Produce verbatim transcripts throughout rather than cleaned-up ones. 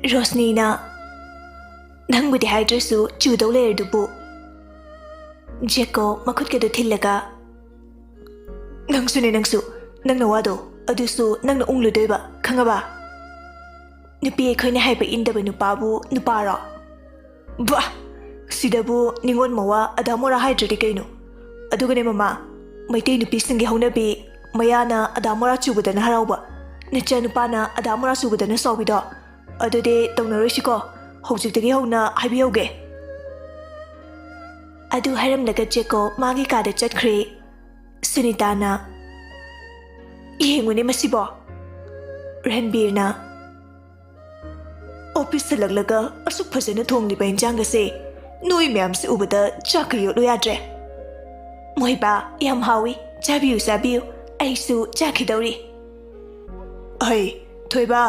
ꯔꯣꯁꯅꯤꯅ, "ꯅꯪꯕꯨꯗꯤ ꯍꯥꯏꯗ꯭ꯔꯁꯨ ꯆꯨꯗꯧ ꯂꯩꯔꯗꯨꯕꯨ?" ꯖꯦꯀꯣ ꯃꯈꯨꯠꯀꯗꯨ ꯊꯤꯜꯂꯒ, "ꯅꯪꯁꯨꯅꯦ, ꯅꯪꯁꯨ꯫ ꯅꯪꯅ ꯋꯥꯗꯣ ꯑꯗꯨꯁꯨ ꯅꯪꯅ ꯎꯪꯂꯨꯗꯣꯏꯕ, ꯈꯪꯉꯕ? ꯅꯨꯄꯤ ꯑꯩꯈꯣꯏꯅ ꯍꯥꯏꯕ ꯏꯟꯗꯕ ꯅꯨꯄꯥꯕꯨ ꯅꯨꯄꯥꯔꯣ? ꯕꯥ! ꯁꯤꯗꯕꯨ ꯅꯤꯉꯣꯜ ꯃꯋꯥ ꯑꯗꯥ ꯃꯣꯔꯥ ꯍꯥꯏꯗ꯭ꯔꯗꯤ ꯀꯩꯅꯣ? ꯑꯗꯨꯒꯅꯦ ꯃꯃꯥ, ꯃꯩꯇꯩ ꯅꯨꯄꯤꯁꯤꯡꯒꯤ ꯍꯧꯅꯕꯤ, ꯃꯌꯥꯅ ꯑꯗꯥ ꯃꯣꯔꯥ ꯆꯨꯕꯗꯅ ꯍꯔꯥꯎꯕ, ꯅꯆꯥꯅꯨꯄꯥꯅ ꯑꯗꯥ ꯃꯣꯔꯥ ꯆꯨꯕꯗꯅ ꯁꯥꯎꯕꯤꯗꯣ, ꯑꯗꯨꯗꯤ ꯇꯧꯅꯔꯣꯏꯁꯤꯀꯣ꯫ ꯍꯧꯖꯤꯛꯇꯒꯤ ꯍꯧꯅ ꯍꯥꯏꯕꯤꯍꯧꯒꯦ꯫" ꯑꯗꯨ ꯍꯥꯏꯔꯝꯂꯒ ꯖꯦꯀꯣ ꯃꯥꯒꯤ ꯀꯥꯗ ꯆꯠꯈ꯭ꯔꯦ꯫ ꯁꯨꯅꯤꯇꯥꯅ, "ꯌꯦꯡꯉꯨꯅꯦ ꯃꯁꯤꯕꯣ꯫" ꯔꯟꯕꯤꯔꯅ, "ꯑꯣꯐꯤꯁ ꯍꯜꯂꯛꯂꯒ ꯑꯁꯨꯛ ꯐꯖꯅ ꯊꯣꯡꯂꯤꯕ ꯏꯟꯖꯥꯡ ꯑꯁꯦ ꯅꯣꯏ ꯃꯌꯥꯝꯁꯦ ꯎꯕꯗ ꯆꯥꯛꯀ ꯌꯣꯠꯂꯨ ꯌꯥꯗ꯭ꯔꯦ꯫ ꯃꯣꯏꯕꯥ, ꯌꯥꯝ ꯍꯥꯎꯏ, ꯆꯥꯕꯤꯌꯨ, ꯆꯥꯕꯤꯌꯨ, ꯑꯩꯁꯨ ꯆꯥꯈꯤꯗꯧꯔꯤ꯫" "ꯑꯩ, ꯊꯣꯏꯕ,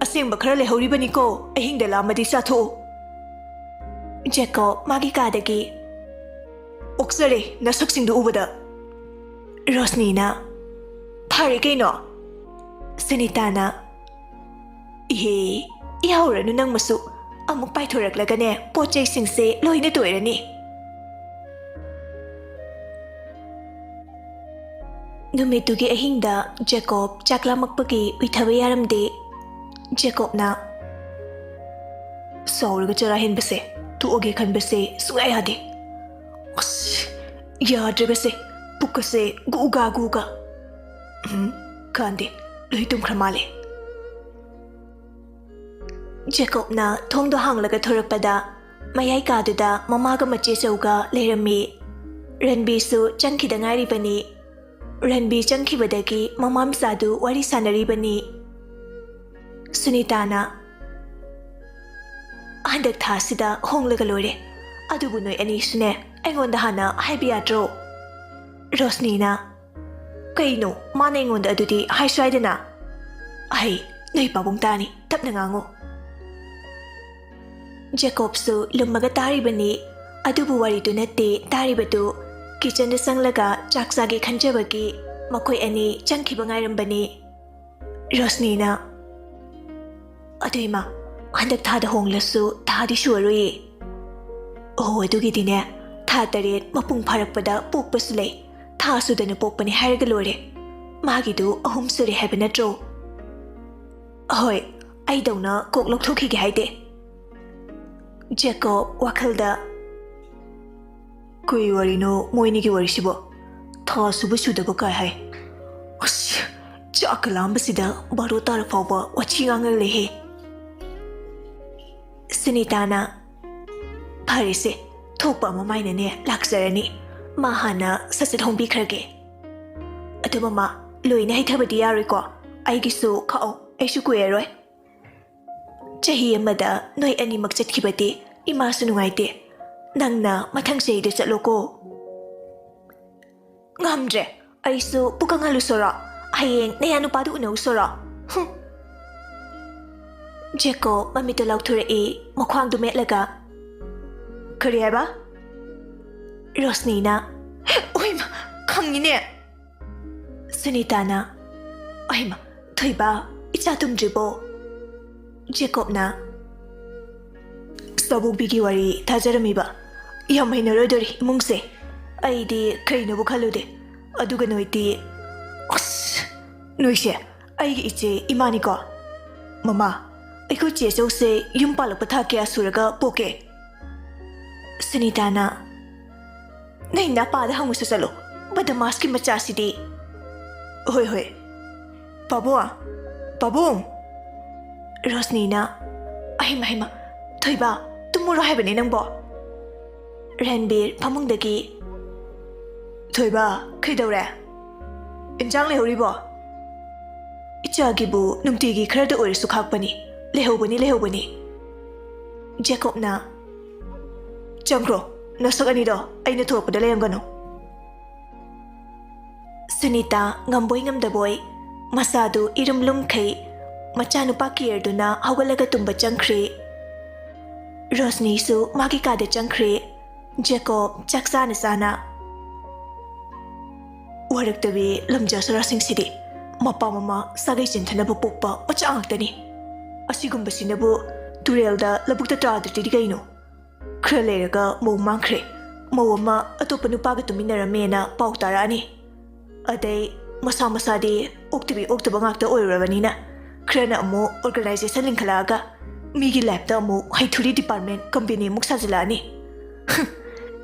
ꯑꯁꯦꯡꯕ ꯈꯔ ꯂꯩꯍꯧꯔꯤꯕꯅꯤꯀꯣ, ꯑꯍꯤꯡꯗ ꯂꯥꯝꯃꯗꯤ ꯆꯥꯊꯣꯛꯎ꯫" ꯖꯦꯀꯣꯕ ꯃꯥꯒꯤ ꯀꯥꯗꯒꯤ, "ꯑꯣꯛꯆꯔꯦ ꯅꯁꯛꯁꯤꯡꯗꯨ ꯎꯕꯗ꯫" ꯔꯣꯁꯅꯤꯅ, "ꯐꯔꯦ ꯀꯩꯅꯣ꯫" ꯁꯨꯅꯤꯇꯥꯅ, "ꯏꯍꯦ, ꯌꯥꯎꯔꯅꯨ ꯅꯪꯃꯁꯨ꯫ ꯑꯃꯨꯛ ꯄꯥꯏꯊꯣꯔꯛꯂꯒꯅꯦ, ꯄꯣꯠ ꯆꯩꯁꯤꯡꯁꯦ ꯂꯣꯏꯅ ꯇꯣꯏꯔꯅꯤ꯫" ꯅꯨꯃꯤꯠꯇꯨꯒꯤ ꯑꯍꯤꯡꯗ ꯖꯦꯀꯣꯕ ꯆꯥꯛ ꯂꯥꯝꯃꯛꯄꯒꯤ ꯎꯏꯊꯕ ꯌꯥꯔꯝꯗꯦ꯫ ꯖꯦꯀꯣꯕꯅ, "ꯁꯥꯎꯔꯒ ꯆꯔꯥ ꯍꯦꯟꯕꯁꯦ ꯇꯣꯛꯑꯒꯦ ꯈꯟꯕꯁꯦ ꯁꯨꯡꯌꯥ ꯌꯥꯗꯦ꯫ ꯑꯁ, ꯌꯥꯗ꯭ꯔꯦꯒꯁꯦ, ꯄꯨꯛꯀꯁꯦ ꯒꯨꯒꯥ ꯒꯨꯒꯥ꯫ ꯎꯝ, ꯀꯥꯟꯗꯦ, ꯂꯣꯏ ꯇꯨꯝꯈ꯭ꯔ ꯃꯥꯜꯂꯦ꯫" ꯖꯦꯀꯣꯕꯅ ꯊꯣꯡꯗꯣ ꯍꯥꯡꯂꯒ ꯊꯣꯔꯛꯄꯗ, ꯃꯌꯥꯏ ꯀꯥꯗꯨꯗ ꯃꯃꯥꯒ ꯃꯆꯦ ꯆꯧꯒ ꯂꯩꯔꯝꯃꯤ꯫ ꯔꯟꯕꯤꯔꯁꯨ ꯆꯪꯈꯤꯗ ꯉꯥꯏꯔꯤꯕꯅꯤ꯫ ꯔꯟꯕꯤꯔ ꯆꯪꯈꯤꯕꯗꯒꯤ ꯃꯃꯥ ꯃꯆꯥꯗꯨ ꯋꯥꯔꯤ ꯁꯥꯟꯅꯔꯤꯕꯅꯤ꯫ ꯁꯨꯅꯤꯇꯥꯅ, "ꯍꯟꯗꯛ ꯊꯥꯁꯤꯗ ꯍꯣꯡꯂꯒ ꯂꯣꯏꯔꯦ꯫ ꯑꯗꯨꯕꯨ ꯅꯣꯏ ꯑꯅꯤꯁꯨꯅꯦ, ꯑꯩꯉꯣꯟꯗ ꯍꯥꯟꯅ ꯍꯥꯏꯕ ꯌꯥꯗ꯭ꯔꯣ?" ꯔꯣꯁꯅꯤꯅ, "ꯀꯩꯅꯣ? ꯃꯥꯅ ꯑꯩꯉꯣꯟꯗ ꯑꯗꯨꯗꯤ ꯍꯥꯏꯁꯨ ꯍꯥꯏꯗꯅ꯫" "ꯑꯍꯩ, ꯅꯣꯏ ꯄꯥꯕꯨꯡ ꯇꯥꯅꯤ, ꯇꯞꯅ ꯉꯥꯡꯉꯨ꯫" ꯖꯦꯀꯣꯕꯁꯨ ꯂꯨꯝꯃꯒ ꯇꯥꯔꯤꯕꯅꯤ꯫ ꯑꯗꯨꯕꯨ ꯋꯥꯔꯤꯗꯨ ꯅꯠꯇꯦ ꯇꯥꯔꯤꯕꯗꯨ꯫ ꯀꯤꯆꯟꯗ ꯆꯪꯂꯒ ꯆꯥꯛ ꯆꯥꯒꯦ ꯈꯟꯖꯕꯒꯤ ꯃꯈꯣꯏ ꯑꯅꯤ ꯆꯪꯈꯤꯕ ꯉꯥꯏꯔꯝꯕꯅꯤ꯫ ꯔꯣꯁꯅꯤꯅ, "ꯑꯗꯨ ꯏꯃꯥ, ꯍꯟꯗꯛ ꯊꯥꯗ ꯍꯣꯡꯂꯁꯨ ꯊꯥꯗꯤ ꯁꯨꯔꯔꯣꯏꯌꯦ꯫ ꯑꯣ, ꯑꯗꯨꯒꯤꯗꯤꯅꯦ, ꯊꯥ ꯇꯔꯦꯠ ꯃꯄꯨꯡ ꯐꯥꯔꯛꯄꯗ ꯄꯣꯛꯄꯁꯨ ꯂꯩ꯫ ꯊꯥ ꯁꯨꯗꯅ ꯄꯣꯛꯄꯅꯤ ꯍꯥꯏꯔꯒ ꯂꯣꯏꯔꯦ꯫ ꯃꯥꯒꯤꯗꯨ ꯑꯍꯨꯝ ꯁꯨꯔꯦ ꯍꯥꯏꯕ ꯅꯠꯇ꯭ꯔꯣ? ꯍꯣꯏ, ꯑꯩꯗꯧꯅ ꯀꯣꯛ ꯂꯧꯊꯣꯛꯈꯤꯒꯦ ꯍꯥꯏꯗꯦ꯫ ꯖꯦꯀꯣꯕ ꯋꯥꯈꯜꯗ, "ꯀꯩ ꯋꯥꯔꯤꯅꯣ ꯃꯣꯏꯅꯤꯒꯤ ꯋꯥꯔꯤꯁꯤꯕꯣ? ꯊꯥ ꯁꯨꯕ ꯁꯨꯗꯕ ꯀꯥꯏ ꯍꯥꯏ? ꯑꯁ, ꯆꯥꯛꯀ ꯂꯥꯝꯕꯁꯤꯗ ꯕꯥꯔꯣ ꯇꯥꯔ ꯐꯥꯎꯕ ꯋꯥꯊꯤ ꯉꯥꯡꯉ ꯂꯩꯍꯦ꯫" ꯁꯨꯅꯤꯇꯥꯅ, "ꯐꯔꯦꯁꯦ, ꯊꯣꯛꯄ ꯑꯃ ꯃꯥꯏꯅꯅꯦ ꯂꯥꯛꯆꯔꯅꯤ꯫ ꯃꯥ ꯍꯥꯟꯅ ꯁꯠ ꯁꯠ ꯍꯣꯡꯕꯤꯈ꯭ꯔꯒꯦ꯫ ꯑꯗꯨ ꯃꯃꯥ, ꯂꯣꯏꯅ ꯍꯩꯊꯕꯗꯤ ꯌꯥꯔꯣꯏꯀꯣ꯫ ꯑꯩꯒꯤꯁꯨ ꯈꯥꯛꯑꯣ, ꯑꯩꯁꯨ ꯀꯨꯏꯔꯔꯣꯏ꯫ ꯆꯍꯤ ꯑꯃꯗ ꯅꯣꯏ ꯑꯅꯤꯃꯛ ꯆꯠꯈꯤꯕꯗꯤ ꯏꯃꯥꯁꯨ ꯅꯨꯡꯉꯥꯏꯇꯦ꯫ ꯅꯪꯅ ꯃꯊꯪ ꯆꯍꯤꯗ ꯆꯠꯂꯣꯀꯣ꯫" "ꯉꯝꯗ꯭ꯔꯦ, ꯑꯩꯁꯨ ꯄꯨꯀꯪꯍꯜꯂꯨꯁꯣꯔꯣ? ꯍꯌꯦꯡ ꯅꯌꯥ ꯅꯨꯄꯥꯗꯨ ꯎꯅꯧꯁꯣꯔꯣ?" ꯍꯨꯝ꯫ ꯖꯦꯀꯣꯕ ꯃꯃꯤꯠꯇ ꯂꯥꯎꯊꯣꯔꯛꯏ, ꯃꯈ꯭ꯋꯥꯡꯗꯨ ꯃꯦꯠꯂꯒ꯫ "ꯀꯔꯤ ꯍꯥꯏꯕ?" ꯔꯣꯁꯅꯤꯅ, "ꯑꯣꯏꯃ, ꯈꯪꯉꯤꯅꯦ!" ꯁꯨꯅꯤꯇꯥꯅ, "ꯑꯩꯃ, ꯊꯣꯏꯕ, ꯏꯆꯥ ꯇꯨꯝꯗ꯭ꯔꯤꯕꯣ?" ꯖꯦꯀꯣꯕꯅ, "ꯁꯥꯕꯣꯛꯄꯤꯒꯤ ꯋꯥꯔꯤ ꯊꯥꯖꯔꯝꯃꯤꯕ꯫ ꯌꯥꯝ ꯍꯩꯅꯔꯣꯏꯗꯣꯔꯤ ꯏꯃꯨꯡꯁꯦ꯫ ꯑꯩꯗꯤ ꯀꯩꯅꯣꯕꯨ ꯈꯜꯂꯨꯗꯦ꯫ ꯑꯗꯨꯒ ꯅꯣꯏꯗꯤ, ꯑꯁ, ꯅꯣꯏꯁꯦ ꯑꯩꯒꯤ ꯏꯆꯦ ꯏꯃꯥꯅꯤꯀꯣ꯫ ꯃꯃꯥ, ꯑꯩꯈꯣꯏ ꯆꯦ ꯆꯧꯁꯦ ꯌꯨꯝ ꯄꯥꯜꯂꯛꯄ ꯊꯥ ꯀꯌꯥ ꯁꯨꯔꯒ ꯄꯣꯛꯀꯦ?" ꯁꯨꯅꯤꯇꯥꯅ, "ꯅꯪ ꯅꯄꯥꯗ ꯍꯪꯉꯨꯁꯨ ꯆꯠꯂꯣ, ꯕꯗꯃꯥꯁꯀꯤ ꯃꯆꯥꯁꯤꯗꯤ꯫" "ꯍꯣꯏ, ꯍꯣꯏ꯫ ꯄꯥꯕꯨꯡ, ꯄꯥꯕꯨꯡ!" ꯔꯣꯁꯅꯤꯅ, "ꯑꯍꯩꯃ, ꯍꯩꯃ, ꯊꯣꯏꯕ, ꯇꯨꯝꯃꯨꯔꯣ ꯍꯥꯏꯕꯅꯦ ꯅꯪꯕꯣ꯫" ꯔꯟꯕꯤꯔ ꯐꯃꯨꯡꯗꯒꯤ, "ꯊꯣꯏꯕ, ꯀꯩꯗꯧꯔꯦ? ꯏꯟꯖꯥꯡ ꯂꯩꯍꯧꯔꯤꯕꯣ?" "ꯏꯆꯥꯒꯤꯕꯨ ꯅꯨꯡꯇꯤꯒꯤ ꯈꯔꯗ ꯑꯣꯏꯔꯁꯨ ꯈꯥꯛꯄꯅꯤ꯫ ꯂꯩꯍꯧꯕꯅꯤ, ꯂꯩꯍꯧꯕꯅꯤ꯫" ꯖꯦꯀꯣꯕꯅ, "ꯆꯪꯈ꯭ꯔꯣ, ꯅꯁꯛ ꯑꯅꯤꯗꯣ ꯑꯩꯅ ꯊꯣꯛꯂꯛꯄꯗ ꯂꯩꯔꯝꯒꯅꯨ꯫" ꯁꯨꯅꯤꯇꯥ ꯉꯝꯕꯣꯏ ꯉꯝꯗꯕꯣꯏ ꯃꯁꯥꯗꯨ ꯏꯔꯨꯝ ꯂꯨꯝꯈꯩ ꯃꯆꯥꯅꯨꯄꯥ ꯀꯤꯌꯔꯗꯨꯅ ꯍꯧꯒꯠꯂꯒ ꯇꯨꯝꯕ ꯆꯪꯈ꯭ꯔꯦ꯫ ꯔꯣꯁꯅꯤꯁꯨ ꯃꯥꯒꯤ ꯀꯥꯗ ꯆꯪꯈ꯭ꯔꯦ꯫ ꯖꯦꯀꯣꯕ ꯆꯥꯛ ꯆꯥꯅ ꯆꯥꯅ, "ꯋꯥꯔꯛꯇꯕꯤ ꯂꯝꯖꯥ ꯁꯔꯥꯁꯤꯡꯁꯤꯗꯤ ꯃꯄꯥ ꯃꯃꯥ ꯁꯥꯒꯩ ꯆꯤꯟꯊꯅꯕ ꯄꯣꯛꯄ ꯃꯆꯥ ꯉꯥꯛꯇꯅꯤ꯫ ꯑꯁꯤꯒꯨꯝꯕꯁꯤꯅꯕꯨ ꯇꯨꯔꯦꯜꯗ ꯂꯧꯕꯨꯛꯇ ꯇꯥꯗ꯭ꯔꯗꯤ ꯀꯩꯅꯣ? ꯈꯔ ꯂꯩꯔꯒ ꯃꯧ ꯃꯥꯡꯈ꯭ꯔꯦ, ꯃꯧ ꯑꯃ ꯑꯇꯣꯞꯄ ꯅꯨꯄꯥꯒ ꯇꯨꯃꯤꯟꯅꯔꯝꯃꯦꯅ ꯄꯥꯎ ꯇꯥꯔꯛꯑꯅꯤ꯫ ꯑꯗꯩ ꯃꯁꯥ ꯃꯁꯥꯗꯤ ꯑꯣꯛꯇꯕꯤ ꯑꯣꯛꯇꯕ ꯉꯥꯛꯇ ꯑꯣꯏꯔꯨꯔꯕꯅꯤꯅ, ꯈꯔꯅ ꯑꯃꯨꯛ organization ꯂꯤꯡꯈꯠꯂꯛꯑꯒ ꯃꯤꯒꯤ ꯂꯥꯏꯐꯇ ꯑꯃꯨꯛ ꯍꯩꯊꯨꯔꯤ department company ꯑꯃꯨꯛ ꯁꯥꯖꯤꯜꯂꯛꯑꯅꯤ꯫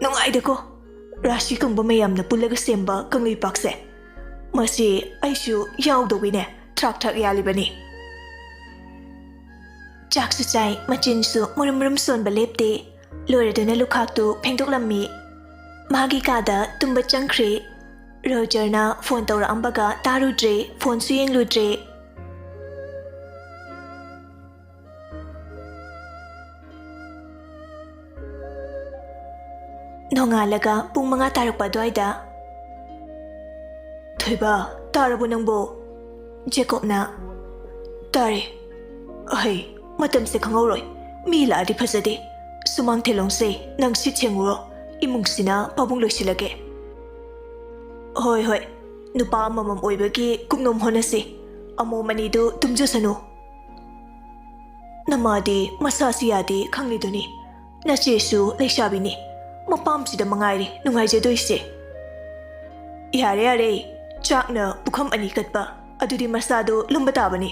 ꯅꯨꯡꯉꯥꯏꯗꯀꯣ, ꯔꯥꯁꯤ ꯀꯪꯕ ꯃꯌꯥꯝꯅ ꯄꯨꯜꯂꯒ ꯁꯦꯝꯕ ꯀꯪꯂꯩꯄꯥꯛꯁꯦ꯫ ꯃꯁꯤ ꯑꯩꯁꯨ ꯌꯥꯎꯗꯧꯒꯤꯅꯦ ꯊ꯭ꯔꯥꯛ ꯊ꯭ꯔꯥꯛ ꯌꯥꯜꯂꯤꯕꯅꯤ꯫ ꯆꯥꯛꯁꯨ ꯆꯥꯏ, ꯃꯆꯤꯟꯁꯨ ꯃꯨꯔꯨꯝ ꯃꯨꯔꯨꯝ ꯁꯣꯟꯕ ꯂꯦꯞꯇꯦ꯫ ꯂꯣꯏꯔꯗꯨꯅ ꯂꯨꯈꯥꯛꯇꯨ ꯐꯦꯡꯗꯣꯛꯂꯝꯃꯤ꯫ ꯃꯥꯒꯤ ꯀꯥꯗ ꯇꯨꯝꯕ ꯆꯪꯈ꯭ꯔꯦ꯫ ꯔꯣꯖꯔꯅ ꯐꯣꯟ ꯇꯧꯔꯛꯑꯝꯕꯒ ꯇꯥꯔꯨꯗ꯭ꯔꯦ, ꯐꯣꯟꯁꯨ ꯌꯦꯡꯂꯨꯗ꯭ꯔꯦ꯫ ꯅꯣꯡꯉꯥꯜꯂꯒ ꯄꯨꯡ ꯃꯉꯥ ꯇꯥꯔꯛꯄ ꯑꯗꯨꯋꯥꯏꯗ, "ꯊꯣꯏꯕ, ꯇꯥꯔꯕꯣ ꯅꯪꯕꯣ?" ꯖꯦꯀꯣꯕꯅ, "ꯇꯥꯔꯦ꯫ ꯑꯍꯩ, ꯃꯇꯝꯁꯦ ꯈꯪꯍꯧꯔꯣꯏ꯫ ꯃꯤ ꯂꯥꯛꯑꯗꯤ ꯐꯖꯗꯦ꯫ ꯁꯨꯃꯥꯡ ꯊꯦꯂꯣꯡꯁꯦ ꯅꯪ ꯁꯤꯠ ꯁꯦꯡꯉꯨꯔꯣ꯫ ꯏꯃꯨꯡꯁꯤꯅ ꯄꯥꯕꯨꯡ ꯂꯣꯏꯁꯤꯜꯂꯒꯦ꯫" "ꯍꯣꯏ, ꯍꯣꯏ꯫ ꯅꯨꯄꯥ ꯑꯃꯃꯝ ꯑꯣꯏꯕꯒꯤ ꯀꯨꯞꯅꯣꯝ ꯍꯣꯠꯅꯁꯤ꯫ ꯑꯃꯣꯝ ꯑꯅꯤꯗꯨ ꯇꯨꯝꯖꯁꯅꯨ꯫ ꯅꯃꯥꯗꯤ ꯃꯁꯥꯁꯤ ꯌꯥꯗꯦ ꯈꯪꯂꯤꯗꯨꯅꯤ꯫ ꯅꯆꯦꯁꯨ ꯂꯩꯁꯥꯕꯤꯅꯤ꯫ ꯃꯄꯥꯝꯁꯤꯗ ꯃꯉꯥꯏꯔꯦ ꯅꯨꯡꯉꯥꯏꯖꯗꯣꯏꯁꯦ꯫" "ꯌꯥꯔꯦ, ꯌꯥꯔꯦ꯫ ꯆꯥꯛꯅ ꯄꯨꯈꯝ ꯑꯅꯤ ꯀꯠꯄ꯫ ꯑꯗꯨꯗꯤ ꯃꯁꯥꯗꯣ ꯂꯨꯝꯕ ꯇꯥꯕꯅꯤ꯫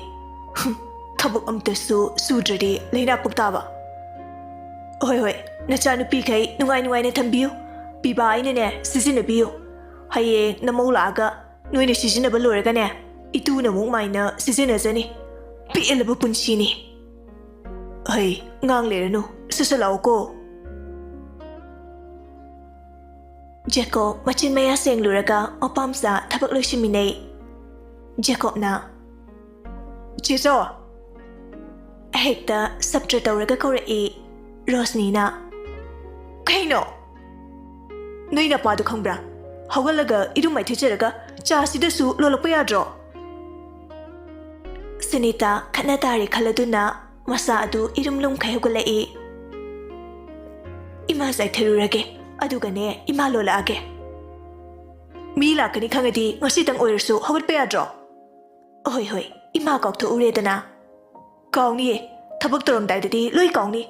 ꯍꯨꯝ, ꯊꯕꯛ ꯑꯝꯇꯁꯨ ꯁꯨꯗ꯭ꯔꯗꯤ ꯂꯩꯅꯥ ꯄꯛꯇꯥꯕ꯫" "ꯍꯣꯏ, ꯍꯣꯏ꯫ ꯅꯆꯥꯅꯨꯄꯤꯈꯩ ꯅꯨꯡꯉꯥꯏ ꯅꯨꯡꯉꯥꯏꯅ ꯊꯝꯕꯤꯌꯨ꯫ ꯄꯤꯕꯥ ꯑꯩꯅꯅꯦ ꯁꯤꯖꯤꯟꯅꯕꯤꯌꯨ꯫ ꯍꯌꯦꯡ ꯅꯃꯧ ꯂꯥꯛꯑꯒ ꯅꯣꯏꯅ ꯁꯤꯖꯤꯟꯅꯕ ꯂꯣꯏꯔꯒꯅꯦ, ꯏꯇꯨꯅ ꯑꯃꯨꯛ ꯃꯥꯏꯅ ꯁꯤꯖꯤꯟꯅꯖꯅꯤ꯫ ꯄꯦꯜꯂꯕ ꯄꯨꯟꯁꯤꯅꯤ꯫" "ꯍꯩ, ꯉꯥꯡ ꯂꯩꯔꯅꯨ, ꯁꯠ ꯁꯠ ꯂꯥꯛꯑꯣꯀꯣ꯫" ꯖꯦꯀꯣꯕ ꯃꯆꯤꯟ ꯃꯌꯥ ꯁꯦꯡꯂꯨꯔꯒ ꯃꯄꯥꯝꯆꯥ ꯊꯕꯛ ꯂꯣꯏꯁꯤꯟꯃꯤꯟꯅꯩ꯫ ꯖꯦꯀꯣꯕꯅ, "ꯆꯦꯆꯧ!" ꯍꯦꯛꯇ ꯁꯞꯇ꯭ꯔ ꯇꯧꯔꯒ ꯀꯧꯔꯛꯏ ꯔꯣꯁꯅꯤꯅ꯫ "ꯀꯩꯅꯣ? ꯅꯣꯏ ꯅꯄꯥꯗꯣ ꯈꯪꯕ꯭ꯔꯥ? ꯍꯧꯒꯠꯂꯒ ꯏꯔꯨ ꯃꯥꯏꯊꯖꯔꯒ ꯆꯥꯁꯤꯗꯁꯨ ꯂꯣꯜꯂꯛꯄ ꯌꯥꯗ꯭ꯔꯣ?" ꯁꯨꯅꯤꯇꯥ ꯈꯠꯅ ꯇꯥꯔꯦ ꯈꯜꯂꯗꯨꯅ ꯃꯁꯥ ꯑꯗꯨ ꯏꯔꯨꯝ ꯂꯨꯝꯈꯩ ꯍꯧꯒꯠꯂꯛꯏ꯫ "ꯏꯃꯥ ꯆꯥꯏꯊꯔꯨꯔꯒꯦ, ꯑꯗꯨꯒꯅꯦ ꯏꯃꯥ ꯂꯣꯜꯂꯛꯑꯒꯦ꯫" "ꯃꯤ ꯂꯥꯛꯀꯅꯤ ꯈꯪꯉꯗꯤ ꯉꯁꯤꯇꯪ ꯑꯣꯏꯔꯁꯨ ꯍꯧꯒꯠꯄ ꯌꯥꯗ꯭ꯔꯣ?" "ꯍꯣꯏ, ꯍꯣꯏ, ꯏꯃꯥ ꯀꯥꯎꯊꯣꯛꯎꯔꯦꯗꯅ꯫" "ꯀꯥꯎꯅꯤꯌꯦ, ꯊꯕꯛ ꯇꯧꯔꯝꯗꯥꯏꯗꯗꯤ ꯂꯣꯏ ꯀꯥꯎꯅꯤ꯫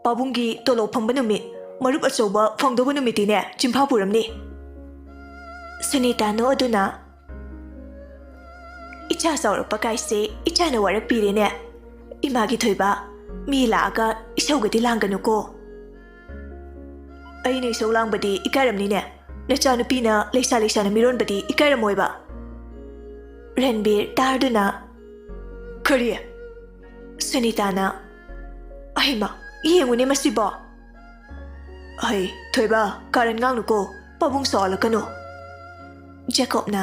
ꯄꯥꯕꯨꯡꯒꯤ ꯇꯣꯂꯣꯞ ꯐꯪꯕ ꯅꯨꯃꯤꯠ, ꯃꯔꯨꯞ ꯑꯆꯧꯕ ꯐꯪꯗꯧꯕ ꯅꯨꯃꯤꯠꯇꯤꯅꯦ ꯆꯤꯟꯐꯥ ꯄꯨꯔꯝꯅꯤ꯫ ꯁꯨꯅꯤꯇꯥ ꯅꯣꯛꯑꯗꯨꯅ, "ꯏꯆꯥ ꯆꯥꯎꯔꯛꯄ ꯀꯥꯏꯁꯦ ꯏꯆꯥꯅ ꯋꯥꯔꯛꯄꯤꯔꯦꯅꯦ꯫ ꯏꯃꯥꯒꯤ ꯊꯣꯏꯕ, ꯃꯤ ꯂꯥꯛꯑꯒ ꯏꯁꯧꯒꯗꯤ ꯂꯥꯡꯒꯅꯨꯀꯣ꯫" "ꯑꯩꯅ ꯏꯁꯧ ꯂꯥꯡꯕꯗꯤ ꯏꯀꯥꯏꯔꯝꯅꯤꯅꯦ꯫ ꯅꯆꯥꯅꯨꯄꯤꯅ ꯂꯩꯁꯥ ꯂꯩꯁꯥꯅ ꯃꯤꯔꯣꯟꯕꯗꯤ ꯏꯀꯥꯏꯔꯝꯃꯣꯏꯕ꯫" ꯔꯟꯕꯤꯔ ꯇꯥꯔꯗꯨꯅ, "ꯀꯔꯤ?" ꯁꯨꯅꯤꯇꯥꯅ, "ꯑꯍꯩꯃ, ꯌꯦꯡꯉꯨꯅꯦ ꯃꯁꯤꯕꯣ!" "ꯍꯩ, ꯊꯣꯏꯕ, ꯀꯥꯔꯟ ꯉꯥꯡꯅꯨꯀꯣ, ꯄꯥꯕꯨꯡ ꯁꯥꯎꯍꯜꯂꯛꯀꯅꯨ꯫" ꯖꯦꯀꯣꯕꯅ,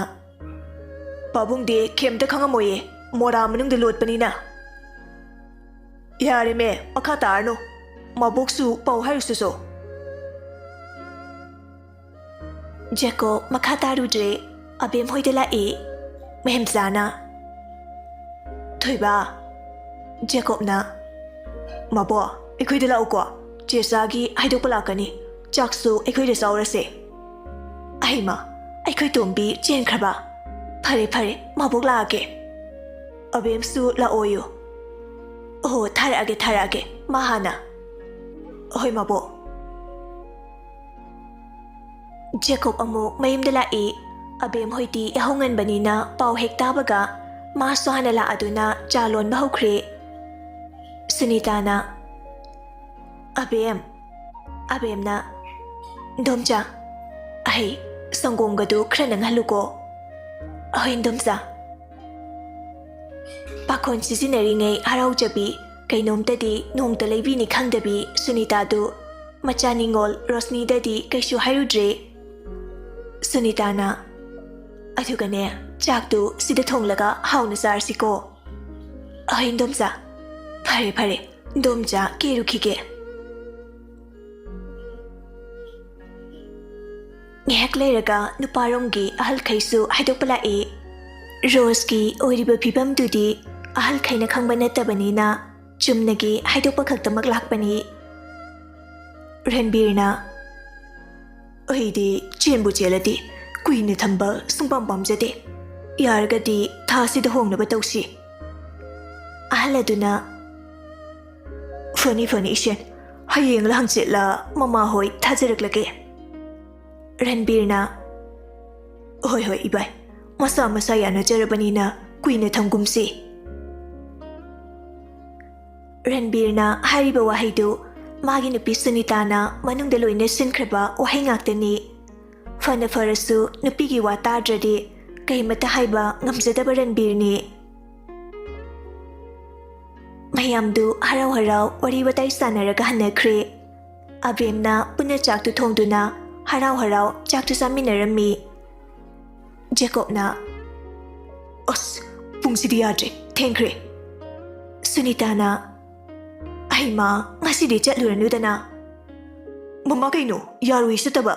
"ꯄꯥꯕꯨꯡꯗꯤ ꯀꯩꯝꯇ ꯈꯪꯉꯝꯃꯣꯏꯌꯦ, ꯃꯣꯔꯥ ꯃꯅꯨꯡꯗ ꯂꯣꯠꯄꯅꯤꯅ꯫" "ꯌꯥꯔꯦꯃꯦ, ꯃꯈꯥ ꯇꯥꯔꯅꯨ꯫ ꯃꯕꯣꯛꯁꯨ ꯄꯥꯎ ꯍꯥꯏꯔꯨꯁꯨꯁꯣ꯫" ꯖꯦꯀꯣꯕ ꯃꯈꯥ ꯇꯥꯔꯨꯗ꯭ꯔꯦ꯫ ꯑꯕꯦꯝ ꯍꯣꯏꯗ ꯂꯥꯛꯑꯦ꯫ ꯃꯍꯦꯝꯆꯥꯅ, "ꯊꯣꯏꯕ꯫" ꯖꯦꯀꯣꯕꯅ, "ꯃꯕꯣꯛ, ꯑꯩꯈꯣꯏꯗ ꯂꯥꯛꯎꯀꯣ꯫ ꯆꯦꯆꯥꯒꯤ ꯍꯥꯏꯗꯣꯛꯄ ꯂꯥꯛꯀꯅꯤ꯫ ꯆꯥꯛꯁꯨ ꯑꯩꯈꯣꯏꯗ ꯆꯥꯎꯔꯁꯦ꯫" "ꯑꯍꯩꯃ, ꯑꯩꯈꯣꯏ ꯇꯣꯝꯕꯤ ꯆꯦꯟꯈ꯭ꯔꯕ? ꯐꯔꯦ, ꯐꯔꯦ, ꯃꯕꯣꯛ ꯂꯥꯛꯑꯒꯦ꯫" "ꯑꯕꯦꯝꯁꯨ ꯂꯥꯛꯑꯣꯌꯨ꯫" "ꯑꯣ, ꯊꯥꯔꯛꯑꯒꯦ, ꯊꯥꯔꯛꯑꯒꯦ, ꯃꯥ ꯍꯥꯟꯅ꯫" "ꯍꯣꯏ, ꯃꯕꯣꯛ꯫" ꯖꯦꯀꯣꯕ ꯑꯃꯨꯛ ꯃꯌꯨꯝꯗ ꯂꯥꯛꯏ꯫ ꯑꯕꯦꯝ ꯍꯣꯏꯗꯤ ꯌꯥꯍꯧ ꯉꯟꯕꯅꯤꯅ ꯄꯥꯎ ꯍꯦꯛ ꯇꯥꯕꯒ ꯃꯥꯁꯨ ꯍꯥꯟꯅ ꯂꯥꯛꯑꯗꯨꯅ ꯆꯥ ꯂꯣꯟꯕ ꯍꯧꯈ꯭ꯔꯦ꯫ ꯁꯨꯅꯤꯇꯥꯅ, "ꯑꯕꯦꯝ꯫" ꯑꯕꯦꯝꯅ, "ꯏꯟꯗꯣꯝꯆꯥ, ꯑꯍꯩ, ꯁꯪꯒꯣꯝꯒꯗꯨ ꯈꯔ ꯅꯪꯍꯜꯂꯨꯀꯣ꯫" "ꯑꯍꯣꯏ, ꯏꯟꯗꯣꯝꯆꯥ꯫" ꯄꯥꯈꯣꯟ ꯁꯤꯖꯤꯟꯅꯔꯤꯉꯩ ꯍꯔꯥꯎꯖꯕꯤ, ꯀꯩꯅꯣꯝꯇꯗꯤ ꯅꯣꯡꯇ ꯂꯩꯕꯤꯅꯤ ꯈꯪꯗꯕꯤ ꯁꯨꯅꯤꯇꯥꯗꯨ ꯃꯆꯥ ꯅꯤꯉꯣꯜ ꯔꯣꯁꯅꯤꯗꯗꯤ ꯀꯩꯁꯨ ꯍꯥꯏꯔꯨꯗ꯭ꯔꯦ꯫ ꯁꯨꯅꯤꯇꯥꯅ, "ꯑꯗꯨꯒꯅꯦ, ꯆꯥꯛꯇꯨ ꯁꯤꯗ ꯊꯣꯡꯂꯒ ꯍꯥꯎꯅ ꯆꯥꯔꯁꯤꯀꯣ꯫" "ꯑꯍꯣꯏ, ꯏꯟꯗꯣꯝꯆꯥ꯫ ꯐꯔꯦ, ꯐꯔꯦ, ꯏꯟꯗꯣꯝꯆꯥ ꯀꯦꯔꯨꯈꯤꯒꯦ꯫" ꯉꯥꯏꯍꯥꯛ ꯂꯩꯔꯒ ꯅꯨꯄꯥꯔꯣꯝꯒꯤ ꯑꯍꯜꯈꯩꯁꯨ ꯍꯥꯏꯗꯣꯛꯄ ꯂꯥꯛꯏ꯫ ꯔꯣꯁꯀꯤ ꯑꯣꯏꯔꯤꯕ ꯐꯤꯕꯝꯗꯨꯗꯤ ꯑꯍꯜꯈꯩꯅ ꯈꯪꯕ ꯅꯠꯇꯕꯅꯤꯅ ꯆꯨꯝꯅꯒꯤ ꯍꯥꯏꯗꯣꯛꯄ ꯈꯛꯇꯃꯛ ꯂꯥꯛꯄꯅꯤ꯫ ꯔꯟꯕꯤꯔꯅ, "ꯑꯩꯗꯤ ꯆꯦꯟꯕꯨ ꯆꯦꯜꯂꯗꯤ ꯀꯨꯏꯅ ꯊꯝꯕ ꯁꯨꯡꯄꯥꯝ ꯄꯥꯝꯖꯗꯦ꯫ ꯌꯥꯔꯒꯗꯤ ꯊꯥꯁꯤꯗ ꯍꯣꯡꯅꯕ ꯇꯧꯁꯤ꯫" ꯑꯍꯜ ꯑꯗꯨꯅ, "ꯐꯅꯤ, ꯐꯅꯤ, ꯏꯁꯦꯟ꯫ ꯍꯌꯦꯡꯂ ꯍꯪꯆꯤꯠꯂ ꯃꯃꯥ ꯍꯣꯏ ꯊꯥꯖꯔꯛꯂꯒꯦ꯫" ꯔꯟꯕꯤꯔꯅ, "ꯍꯣꯏ, ꯍꯣꯏ, ꯏꯕꯥꯏ꯫ ꯃꯁꯥ ꯃꯁꯥ ꯌꯥꯅꯖꯔꯕꯅꯤꯅ ꯀꯨꯏꯅ ꯊꯝꯒꯨꯝꯁꯤ꯫" ꯔꯟꯕꯤꯔꯅ ꯍꯥꯏꯔꯤꯕ ꯋꯥꯍꯩꯗꯨ ꯃꯥꯒꯤ ꯅꯨꯄꯤ ꯁꯨꯅꯤꯇꯥꯅ ꯃꯅꯨꯡꯗ ꯂꯣꯏꯅ ꯁꯤꯟꯈ꯭ꯔꯕ ꯋꯥꯍꯩ ꯉꯥꯛꯇꯅꯤ꯫ ꯐꯅ ꯐꯔꯁꯨ ꯅꯨꯄꯤꯒꯤ ꯋꯥ ꯇꯥꯗ꯭ꯔꯗꯤ ꯀꯩꯃꯠꯇ ꯍꯥꯏꯕ ꯉꯝꯖꯗꯕ ꯔꯟꯕꯤꯔꯅꯤ꯫ ꯃꯌꯥꯝꯗꯨ ꯍꯔꯥꯎ ꯍꯔꯥꯎ ꯋꯥꯔꯤ ꯋꯥꯇꯥꯏ ꯁꯥꯟꯅꯔꯒ ꯍꯟꯅꯈ꯭ꯔꯦ꯫ ꯑꯕꯦꯝꯅ ꯄꯨꯟꯅ ꯆꯥꯛꯇꯨ ꯊꯣꯡꯗꯨꯅ ꯍꯔꯥꯎ ꯍꯔꯥꯎ ꯆꯥꯛꯇꯨ ꯆꯥꯃꯤꯟꯅꯔꯝꯃꯤ꯫ ꯖꯦꯀꯣꯕꯅ, "ꯑꯁ, ꯄꯨꯡꯁꯤꯗꯤ ꯌꯥꯗ꯭ꯔꯦ, ꯊꯦꯡꯈ꯭ꯔꯦ꯫" ꯁꯨꯅꯤꯇꯥꯅ, "ꯑꯩꯃꯥ, ꯉꯁꯤꯗꯤ ꯆꯠꯂꯨꯔꯅꯨꯗꯅ꯫" "ꯃꯃꯥ, ꯀꯩꯅꯣ, ꯌꯥꯔꯣꯏ ꯆꯠꯇꯕ?"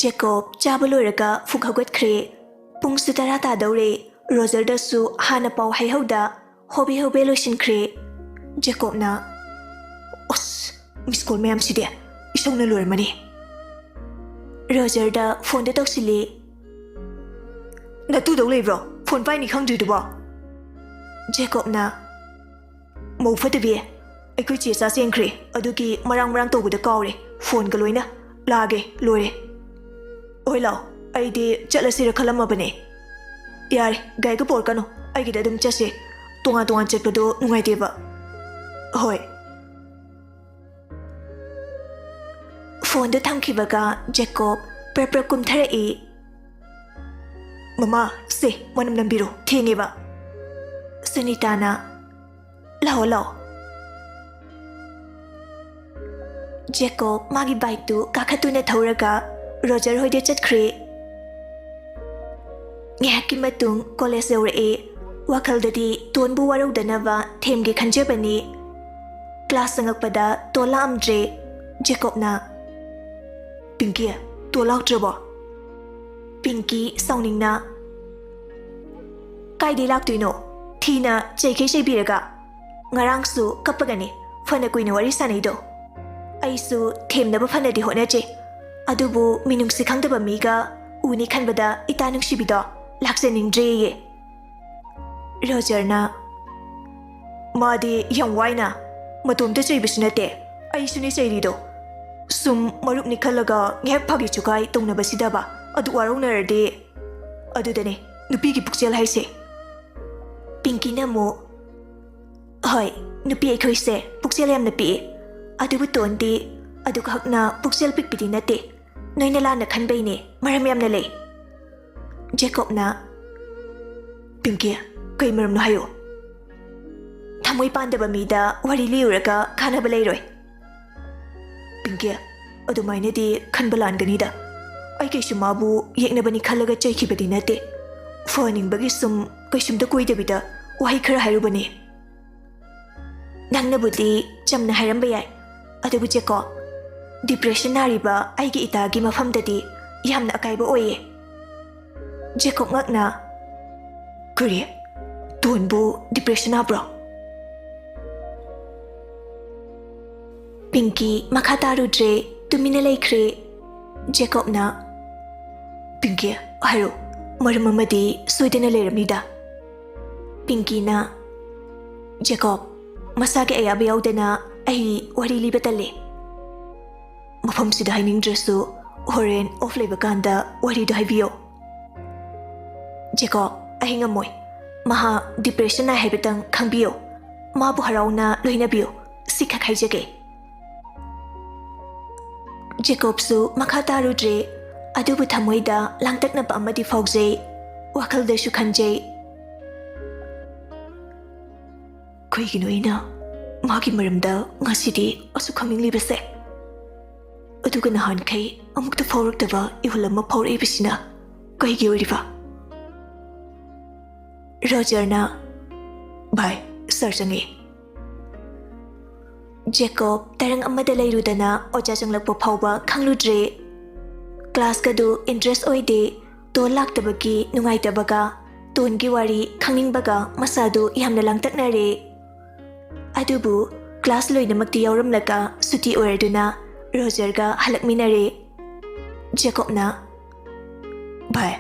ꯖꯦꯀꯣꯕ ꯆꯥꯕ ꯂꯣꯏꯔꯒ ꯐꯨꯛ ꯍꯧꯒꯠꯈ꯭ꯔꯦ꯫ ꯄꯨꯡꯁꯨ ꯇꯔꯥ ꯇꯥꯗꯧꯔꯦ꯫ ꯔꯣꯖꯔꯗꯁꯨ ꯍꯥꯟꯅ ꯄꯥꯎ ꯍꯥꯏꯍꯧꯗ ꯍꯣꯕꯦ ꯍꯣꯕꯦ ꯂꯣꯏꯁꯤꯟꯈ꯭ꯔꯦ꯫ ꯖꯦꯀꯣꯕꯅ, "ꯑꯁ, ꯃꯤꯁ ꯀꯣꯜ ꯃꯌꯥꯝꯁꯤꯗꯤ ꯏꯁꯧꯅ ꯂꯣꯏꯔꯝꯃꯅꯤ꯫" ꯔꯣꯖꯔꯗ ꯐꯣꯟꯗ ꯇꯧꯁꯤꯜꯂꯤ꯫ "ꯅꯇꯨꯗꯧ ꯂꯩꯕ꯭ꯔꯣ? ꯐꯣꯟ ꯄꯥꯏꯅꯤ ꯈꯪꯗ꯭ꯔꯤꯗꯨꯕꯣ?" ꯖꯦꯀꯣꯕꯅ, "ꯃꯧ ꯐꯠꯇꯕꯤ, ꯑꯩꯈꯣꯏ ꯆꯦ ꯆꯥ ꯆꯦꯟꯈ꯭ꯔꯦ, ꯑꯗꯨꯒꯤ ꯃꯔꯥꯡ ꯃꯔꯥꯡ ꯇꯧꯕꯗ ꯀꯥꯎꯔꯦ, ꯐꯣꯟꯒ ꯂꯣꯏꯅ꯫ ꯂꯥꯛꯑꯒꯦ, ꯂꯣꯏꯔꯦ꯫" "ꯍꯣꯏ, ꯂꯥꯛꯑꯣ, ꯑꯩꯗꯤ ꯆꯠꯂꯁꯤꯔ ꯈꯜꯂꯝꯃꯕꯅꯦ꯫" "ꯌꯥꯔꯦ, ꯒꯥꯔꯤꯒ ꯄꯣꯔꯛꯀꯅꯨ, ꯑꯩꯒꯤꯗ ꯑꯗꯨꯝ ꯆꯠꯁꯦ꯫ ꯇꯣꯉꯥꯟ ꯇꯣꯉꯥꯟ ꯆꯠꯄꯗꯣ ꯅꯨꯡꯉꯥꯏꯇꯦꯕ꯫" "ꯍꯣꯏ꯫" ꯐꯣꯟꯗꯨ ꯊꯝꯈꯤꯕꯒ ꯖꯦꯀꯣꯕ ꯄ꯭ꯔꯞ ꯄ꯭ꯔꯞ ꯀꯨꯝꯊꯔꯛꯏ꯫ "ꯃꯃꯥ, ꯁꯦ, ꯃꯅꯝ ꯅꯝꯕꯤꯔꯣ, ꯊꯦꯡꯉꯦꯕ꯫" ꯁꯨꯅꯤꯇꯥꯅ, "ꯂꯥꯛꯑꯣ, ꯂꯥꯛꯑꯣ꯫" ꯖꯦꯀꯣꯕ ꯃꯥꯒꯤ ꯕꯥꯏꯛꯇꯨ ꯀꯥꯈꯠꯇꯨꯅ ꯊꯧꯔꯒ ꯔꯣꯖꯔ ꯍꯣꯏꯗ ꯆꯠꯈ꯭ꯔꯦ꯫ ꯉꯥꯏꯍꯥꯛꯀꯤ ꯃꯇꯨꯡ ꯀꯣꯂꯦꯖ ꯌꯧꯔꯛꯑꯦ꯫ ꯋꯥꯈꯜꯗꯗꯤ ꯇꯣꯟꯕꯨ ꯋꯥꯔꯧꯗꯅꯕ ꯊꯦꯝꯒꯦ ꯈꯟꯖꯕꯅꯤ꯫ ꯀ꯭ꯂꯥꯁ ꯆꯪꯉꯛꯄꯗ ꯇꯣꯟ ꯂꯥꯛꯑꯝꯗ꯭ꯔꯦ꯫ ꯖꯦꯀꯣꯕꯅ, "ꯄꯤꯡꯀꯤ, ꯇꯣꯟ ꯂꯥꯛꯇ꯭ꯔꯕꯣ?" ꯄꯤꯡꯀꯤ ꯁꯥꯎꯅꯤꯡꯅ, "ꯀꯥꯏꯗꯩ ꯂꯥꯛꯇꯣꯏꯅꯣ? ꯊꯤꯅ ꯆꯩꯈꯩ ꯆꯩꯕꯤꯔꯒ꯫ ꯉꯔꯥꯡꯁꯨ ꯀꯞꯄꯒꯅꯤ ꯐꯅ ꯀꯨꯏꯅ ꯋꯥꯔꯤ ꯁꯥꯟꯅꯩꯗꯣ꯫ ꯑꯩꯁꯨ ꯊꯦꯝꯅꯕ ꯐꯅꯗꯤ ꯍꯣꯠꯅꯖꯩ, ꯑꯗꯨꯕꯨ ꯃꯤꯅꯨꯡꯁꯤ ꯈꯪꯗꯕ ꯃꯤꯒ ꯎꯅꯤ ꯈꯟꯕꯗ ꯏꯇꯥ ꯅꯨꯡꯁꯤꯕꯤꯗꯣ ꯂꯥꯛꯆꯅꯤꯡꯗ꯭ꯔꯦꯌꯦ꯫" ꯔꯣꯖꯔꯅ, ꯃꯥꯗꯤ ꯌꯥꯝ ꯋꯥꯏꯅ, ꯃꯇꯣꯝꯇ ꯆꯩꯕꯁꯨ ꯅꯠꯇꯦ, ꯑꯩꯁꯨꯅꯦ ꯆꯩꯔꯤꯗꯣ꯫ ꯁꯨꯝ ꯃꯔꯨꯞꯅꯤ ꯈꯜꯂꯒ ꯉꯥꯏꯍꯥꯛ ꯐꯥꯒꯤ ꯆꯨꯒꯥꯏ ꯇꯧꯅꯕꯁꯤꯗꯕ, ꯑꯗꯨ ꯋꯥꯔꯧꯅꯔꯗꯤ꯫ ꯑꯗꯨꯗꯅꯦ ꯅꯨꯄꯤꯒꯤ ꯄꯨꯛꯆꯦꯜ ꯍꯥꯏꯁꯦ꯫ ꯄꯤꯡꯀꯤꯅ ꯑꯃꯨꯛ, "ꯍꯣꯏ, ꯅꯨꯄꯤ ꯑꯩꯈꯣꯏꯁꯦ ꯄꯨꯛꯆꯦꯜ ꯌꯥꯝꯅ ꯄꯤꯛꯏ, ꯑꯗꯨꯕꯨ ꯇꯣꯟꯗꯤ ꯑꯗꯨꯈꯛꯅ ꯄꯨꯛꯆꯦꯜ ꯄꯤꯛꯄꯤꯗꯤ ꯅꯠꯇꯦ꯫ ꯅꯣꯏꯅ ꯂꯥꯟꯅ ꯈꯟꯕꯩꯅꯦ, ꯃꯔꯝ ꯌꯥꯝꯅ ꯂꯩ꯫" ꯖꯦꯀꯣꯕꯅ, "ꯄꯤꯡꯀꯤ, ꯀꯩ ꯃꯔꯝꯅꯣ ꯍꯥꯏꯌꯨ꯫ ꯊꯃꯣꯏ ꯄꯥꯟꯗꯕ ꯃꯤꯗ ꯋꯥꯔꯤ ꯂꯤꯔꯨꯔꯒ ꯀꯥꯟꯅꯕ ꯂꯩꯔꯣꯏ꯫" "ꯄꯤꯡꯀꯤ, ꯑꯗꯨꯃꯥꯏꯅꯗꯤ ꯈꯟꯕ ꯂꯥꯟꯒꯅꯤꯗ꯫ ꯑꯩ ꯀꯩꯁꯨ ꯃꯥꯕꯨ ꯌꯦꯛꯅꯕꯅꯤ ꯈꯜꯂꯒ ꯆꯩꯈꯤꯕꯗꯤ ꯅꯠꯇꯦ꯫ ꯐꯍꯟꯅꯤꯡꯕꯒꯤ ꯁꯨꯝ ꯀꯩꯁꯨꯝꯇ ꯀꯣꯏꯗꯕꯤꯗ ꯋꯥꯍꯩ ꯈꯔ ꯍꯥꯏꯔꯨꯕꯅꯦ꯫" "ꯅꯪꯅꯕꯨꯗꯤ ꯆꯝꯅ ꯍꯥꯏꯔꯝꯕ ꯌꯥꯏ, ꯑꯗꯨꯕꯨ ꯖꯦꯀꯣꯕ, ꯗꯤꯄ꯭ꯔꯦꯁꯟ ꯅꯥꯔꯤꯕ ꯑꯩꯒꯤ ꯏꯇꯥꯒꯤ ꯃꯐꯝꯗꯗꯤ ꯌꯥꯝꯅ ꯑꯀꯥꯏꯕ ꯑꯣꯏꯌꯦ꯫" ꯖꯦꯀꯣꯕ ꯉꯛꯅ, "ꯀꯔꯤ? ꯇꯣꯟꯕꯨ ꯗꯤꯄ꯭ꯔꯦꯁꯟ ꯅꯥꯕ꯭ꯔꯣ?" ꯄꯤꯡꯀꯤ ꯃꯈꯥ ꯇꯥꯔꯨꯗ꯭ꯔꯦ, ꯇꯨꯃꯤꯟꯅ ꯂꯩꯈ꯭ꯔꯦ꯫ ꯖꯦꯀꯣꯕꯅ, "ꯄꯤꯡꯀꯤ, ꯍꯥꯏꯔꯣ, ꯃꯔꯝ ꯑꯃꯗꯤ ꯁꯣꯏꯗꯅ ꯂꯩꯔꯝꯅꯤꯗ꯫" ꯄꯤꯡꯀꯤꯅ, "ꯖꯦꯀꯣꯕ, ꯃꯁꯥꯒꯤ ꯑꯌꯥꯕ ꯌꯥꯎꯗꯅ ꯑꯩ ꯋꯥꯔꯤ ꯂꯤꯕ ꯇꯜꯂꯦ꯫ ꯃꯐꯝꯁꯤꯗ ꯍꯥꯏꯅꯤꯡꯗ꯭ꯔꯁꯨ, ꯍꯣꯔꯦꯟ ꯑꯣꯐ ꯂꯩꯕ ꯀꯥꯟꯗ ꯋꯥꯔꯤꯗꯣ ꯍꯥꯏꯕꯤꯌꯣ꯫" "ꯖꯦꯀꯣꯕ, ꯑꯩ ꯉꯝꯃꯣꯏ꯫ ꯃꯍꯥꯛ ꯗꯤꯄ꯭ꯔꯦꯁꯟ ꯅꯥꯏ ꯍꯥꯏꯕꯇꯪ ꯈꯪꯕꯤꯌꯣ꯫ ꯃꯥꯕꯨ ꯍꯔꯥꯎꯅ ꯂꯣꯏꯅꯕꯤꯌꯨ꯫ ꯁꯤꯈꯛ ꯍꯥꯏꯖꯒꯦ꯫" ꯖꯦꯀꯣꯕꯁꯨ ꯃꯈꯥ ꯇꯥꯔꯨꯗ꯭ꯔꯦ, ꯑꯗꯨꯕꯨ ꯊꯃꯣꯏꯗ ꯂꯥꯡꯇꯛꯅꯕ ꯑꯃꯗꯤ ꯐꯥꯎꯖꯩ, ꯋꯥꯈꯜꯗꯁꯨ ꯈꯟꯖꯩ, "ꯀꯩꯒꯤꯅꯣ ꯑꯩꯅ ꯃꯥꯒꯤ ꯃꯔꯝꯗ ꯉꯁꯤꯗꯤ ꯑꯁꯨꯛ ꯈꯪꯅꯤꯡꯂꯤꯕꯁꯦ? ꯑꯗꯨꯒ ꯅꯍꯥꯟꯈꯩ ꯑꯃꯨꯛꯇ ꯐꯥꯎꯔꯛꯇꯕ ꯏꯍꯨꯜ ꯑꯃ ꯐꯥꯎꯔꯛꯏꯕꯁꯤꯅ ꯀꯩꯒꯤ ꯑꯣꯏꯔꯤꯕ?" ꯔꯣꯖꯔꯅ, "ꯚꯥꯏ, ꯁꯥꯔ ꯆꯪꯉꯛꯑꯦ꯫" ꯖꯦꯀꯣꯕ ꯇꯔꯪ ꯑꯃꯗ ꯂꯩꯔꯨꯗꯅ ꯑꯣꯖꯥ ꯆꯪꯂꯛꯄ ꯐꯥꯎꯕ ꯈꯪꯂꯨꯗ꯭ꯔꯦ꯫ ꯀ꯭ꯂꯥꯁꯀꯗꯨ ꯏꯟꯇꯔꯦꯁ ꯑꯣꯏꯗꯦ꯫ ꯇꯣꯟ ꯂꯥꯛꯇꯕꯒꯤ ꯅꯨꯡꯉꯥꯏꯇꯕꯒ, ꯇꯣꯟꯒꯤ ꯋꯥꯔꯤ ꯈꯪꯅꯤꯡꯕꯒ ꯃꯁꯥꯗꯨ ꯌꯥꯝꯅ ꯂꯥꯡꯇꯛꯅꯔꯦ꯫ ꯑꯗꯨꯕꯨ ꯀ꯭ꯂꯥꯁ ꯂꯣꯏꯅꯃꯛꯇꯤ ꯌꯥꯎꯔꯝꯂꯒ ꯁꯨꯇꯤ ꯑꯣꯏꯔꯗꯨꯅ ꯔꯣꯖꯔꯒ ꯍꯜꯂꯛꯃꯤꯟꯅꯔꯦ꯫ ꯖꯦꯀꯣꯕꯅ, "ꯚꯥꯏ,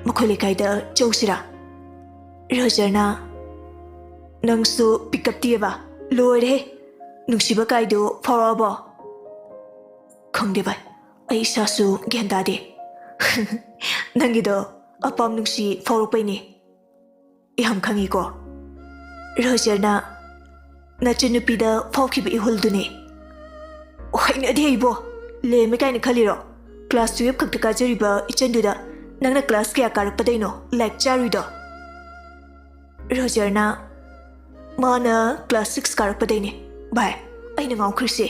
ꯃꯈꯣꯏ ꯂꯩꯀꯥꯏꯗ ꯆꯧꯁꯤꯔꯥ?" ꯔꯣꯖꯔꯅ, ꯅꯪꯁꯨ ꯄꯤꯛ ꯑꯞ ꯇꯤꯌꯦꯕ? ꯂꯣꯏꯔꯦꯍꯦ, ꯅꯨꯡꯁꯤꯕ ꯀꯥꯏꯗꯣ ꯐꯥꯎꯔꯛꯑꯕꯣ? ꯈꯪꯗꯦ ꯚꯥꯏ, ꯑꯩ ꯏꯁꯥꯁꯨ ꯒ꯭ꯌꯥꯟ ꯇꯥꯗꯦ꯫ ꯅꯪꯒꯤꯗꯣ ꯑꯄꯥꯝ ꯅꯨꯡꯁꯤ ꯐꯥꯎꯔꯛꯄꯩꯅꯦ꯫ ꯌꯥꯝ ꯈꯪꯉꯤꯀꯣ꯫ ꯔꯣꯖꯔꯅ ꯅꯆꯟꯅꯨꯄꯤꯗ ꯐꯥꯎꯈꯤꯕ ꯏꯍꯨꯜꯗꯨꯅꯦ꯫ ꯍꯩꯅꯗꯦ ꯑꯩꯕꯣ꯫ ꯂꯦꯝꯃꯦ ꯀꯥꯏꯅ ꯈꯜꯂꯤꯔꯣ? ꯀ꯭ꯂꯥꯁ ꯇꯨꯌꯦꯜꯐ ꯈꯛꯇ ꯀꯥꯖꯔꯤꯕ ꯏꯆꯟꯗꯨꯗ ꯅꯪꯅ ꯀ꯭ꯂꯥꯁ ꯀꯌꯥ ꯀꯥꯔꯛꯄꯗꯩꯅꯣ ꯂꯥꯏꯔꯤꯛ ꯆꯥꯔꯨꯏꯗꯣ? ꯔꯣꯖꯔꯅ ꯃꯥꯅ ꯀ꯭ꯂꯥꯁ ꯁꯤꯛꯁ ꯀꯥꯔꯛꯄꯗꯩꯅꯦ꯫ ꯚꯥꯏ, ꯑꯩꯅ ꯉꯥꯎꯈ꯭ꯔꯤꯁꯦ꯫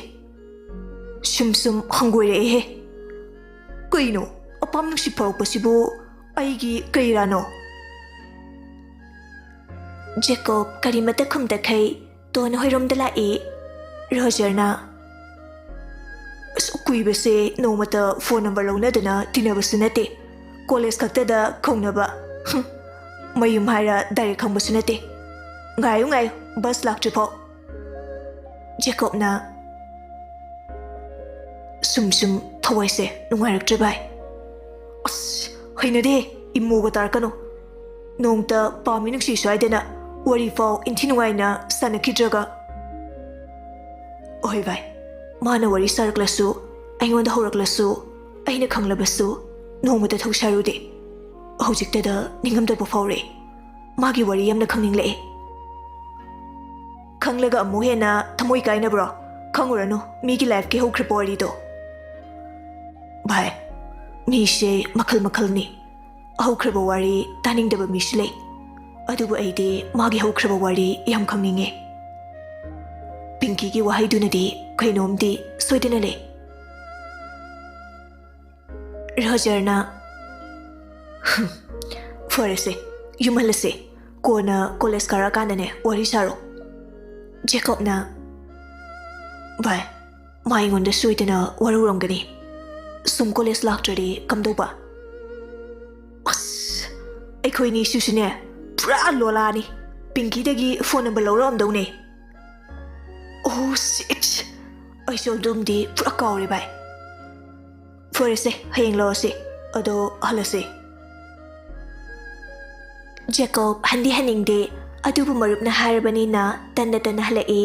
ꯁꯨꯝ ꯁꯨꯝ ꯍꯪꯒꯣꯏꯔꯛꯑꯦꯍꯦ꯫ ꯀꯩꯅꯣ, ꯑꯄꯥꯝ ꯅꯨꯡꯁꯤ ꯐꯥꯎꯔꯛꯄꯁꯤꯕꯨ ꯑꯩꯒꯤ ꯀꯩꯔꯥꯅꯣ? ꯖꯦꯀꯣꯕ ꯀꯔꯤꯃꯠꯇ ꯈꯨꯝꯗꯈꯩ ꯇꯣꯟ ꯍꯣꯏꯔꯣꯝꯗ ꯂꯥꯛꯏ꯫ ꯔꯣꯖꯔꯅ, "ꯑꯁ, ꯀꯨꯏꯕꯁꯦ ꯅꯣꯡꯃꯇ ꯐꯣꯟ ꯅꯝꯕꯔ ꯂꯧꯅꯗꯅ ꯇꯤꯟꯅꯕꯁꯨ ꯅꯠꯇꯦ꯫ ꯀꯣꯂꯦꯖ ꯈꯛꯇꯗ ꯀꯧꯅꯕ꯫ ꯍꯨꯝ, ꯃꯌꯨꯝ ꯍꯥꯏꯔ ꯗꯥꯏꯔꯦꯛ ꯈꯪꯕꯁꯨ ꯅꯠꯇꯦ꯫ ꯉꯥꯏꯌꯨ, ꯉꯥꯏꯌꯨ, ꯕꯁ ꯂꯥꯛꯇ꯭ꯔꯤꯐꯥꯎ꯫" ꯖꯦꯀꯣꯕꯅ, "ꯁꯨꯝ ꯁꯨꯝ ꯊꯋꯥꯏꯁꯦ ꯅꯨꯡꯉꯥꯏꯔꯛꯇ꯭ꯔꯦ ꯚꯥꯏ꯫ ꯑꯁ, ꯍꯩꯅꯗꯦ, ꯏꯃꯣꯒ ꯇꯥꯔꯛꯀꯅꯨ꯫ ꯅꯣꯡꯇ ꯄꯥꯝꯃꯤ ꯅꯨꯡꯁꯤ ꯁ꯭ꯋꯥꯏꯗꯅ ꯋꯥꯔꯤ ꯐꯥꯎ ꯏꯟꯊꯤ ꯅꯨꯡꯉꯥꯏꯅ ꯁꯥꯟꯅꯈꯤꯗ꯭ꯔꯒ꯫" "ꯑꯍꯣꯏ ꯚꯥꯏ, ꯃꯥꯅ ꯋꯥꯔꯤ ꯁꯥꯔꯛꯂꯁꯨ, ꯑꯩꯉꯣꯟꯗ ꯍꯧꯔꯛꯂꯁꯨ, ꯑꯩꯅ ꯈꯪꯂꯕꯁꯨ ꯅꯣꯡꯃꯇ ꯊꯧꯁꯥꯔꯨꯗꯦ꯫ ꯍꯧꯖꯤꯛꯇꯗ ꯅꯤꯡꯉꯝꯗꯕ ꯐꯥꯎꯔꯦ꯫ ꯃꯥꯒꯤ ꯋꯥꯔꯤ ꯌꯥꯝꯅ ꯈꯪꯅꯤꯡꯂꯛꯑꯦ꯫" "ꯈꯪꯂꯒ ꯑꯃꯨꯛ ꯍꯦꯟꯅ ꯊꯃꯣꯏ ꯀꯥꯏꯅꯕ꯭ꯔꯣ? ꯈꯪꯉꯨꯔꯅꯨ, ꯃꯤꯒꯤ ꯂꯥꯏꯐꯀꯤ ꯍꯧꯈ꯭ꯔꯕ ꯋꯥꯔꯤꯗꯣ꯫" "ꯚꯥꯏ, ꯃꯤꯁꯦ ꯃꯈꯜ ꯃꯈꯜꯅꯤ꯫ ꯍꯧꯈ꯭ꯔꯕ ꯋꯥꯔꯤ ꯇꯥꯅꯤꯡꯗꯕ ꯃꯤꯁꯨ ꯂꯩ꯫ ꯑꯗꯨꯕꯨ ꯑꯩꯗꯤ ꯃꯥꯒꯤ ꯍꯧꯈ꯭ꯔꯕ ꯋꯥꯔꯤ ꯌꯥꯝ ꯈꯪꯅꯤꯡꯉꯦ꯫ ꯄꯤꯡꯀꯤꯒꯤ ꯋꯥꯍꯩꯗꯨꯅꯗꯤ ꯀꯩꯅꯣꯝꯗꯤ ꯁꯣꯏꯗꯅ ꯂꯩ꯫" ꯔꯣꯖꯔꯅ, "ꯍꯨꯝ, ꯐꯔꯦꯁꯦ, ꯌꯨꯝ ꯍꯜꯂꯁꯦ꯫ ꯀꯣꯟꯅ ꯀꯣꯂꯦꯖ ꯀꯥꯔꯛꯑꯀꯥꯟꯗꯅꯦ ꯋꯥꯔꯤ ꯁꯥꯔꯣ꯫" ꯖꯦꯀꯣꯕꯅ, "ꯚꯥꯏ, ꯃꯥ ꯑꯩꯉꯣꯟꯗ ꯁꯣꯏꯗꯅ ꯋꯥꯔꯧꯔꯝꯒꯅꯤ꯫ ꯁꯨꯝ ꯀꯣꯂꯦꯖ ꯂꯥꯛꯇ꯭ꯔꯗꯤ ꯀꯝꯗꯧꯕ?" "ꯑꯁ, ꯑꯩꯈꯣꯏꯅꯤ ꯁꯤꯁꯨꯅꯦ, ꯄꯨꯔꯥ ꯂꯣꯂꯥꯅꯤ꯫ ꯄꯤꯡꯀꯤꯗꯒꯤ ꯐꯣꯟ ꯅꯝꯕꯔ ꯂꯧꯔꯛꯑꯝꯗꯧꯅꯦ꯫" "ꯑꯣ, ꯁꯤꯠ! ꯑꯩꯁꯨ ꯑꯗꯨꯝꯗꯤ ꯄꯨꯔꯥ ꯀꯥꯎꯔꯦ, ꯚꯥꯏ꯫ ꯐꯔꯦꯁꯦ, ꯍꯌꯦꯡ ꯂꯧꯔꯁꯤ꯫ ꯑꯗꯣ ꯍꯜꯂꯁꯤ꯫" ꯖꯦꯀꯣꯕ ꯍꯟꯗꯤ ꯍꯟꯅꯤꯡꯗꯦ, ꯑꯗꯨꯕꯨ ꯃꯔꯨꯞꯅ ꯍꯥꯏꯔꯕꯅꯤꯅ ꯇꯟꯅ ꯇꯟꯅ ꯍꯜꯂꯛꯏ꯫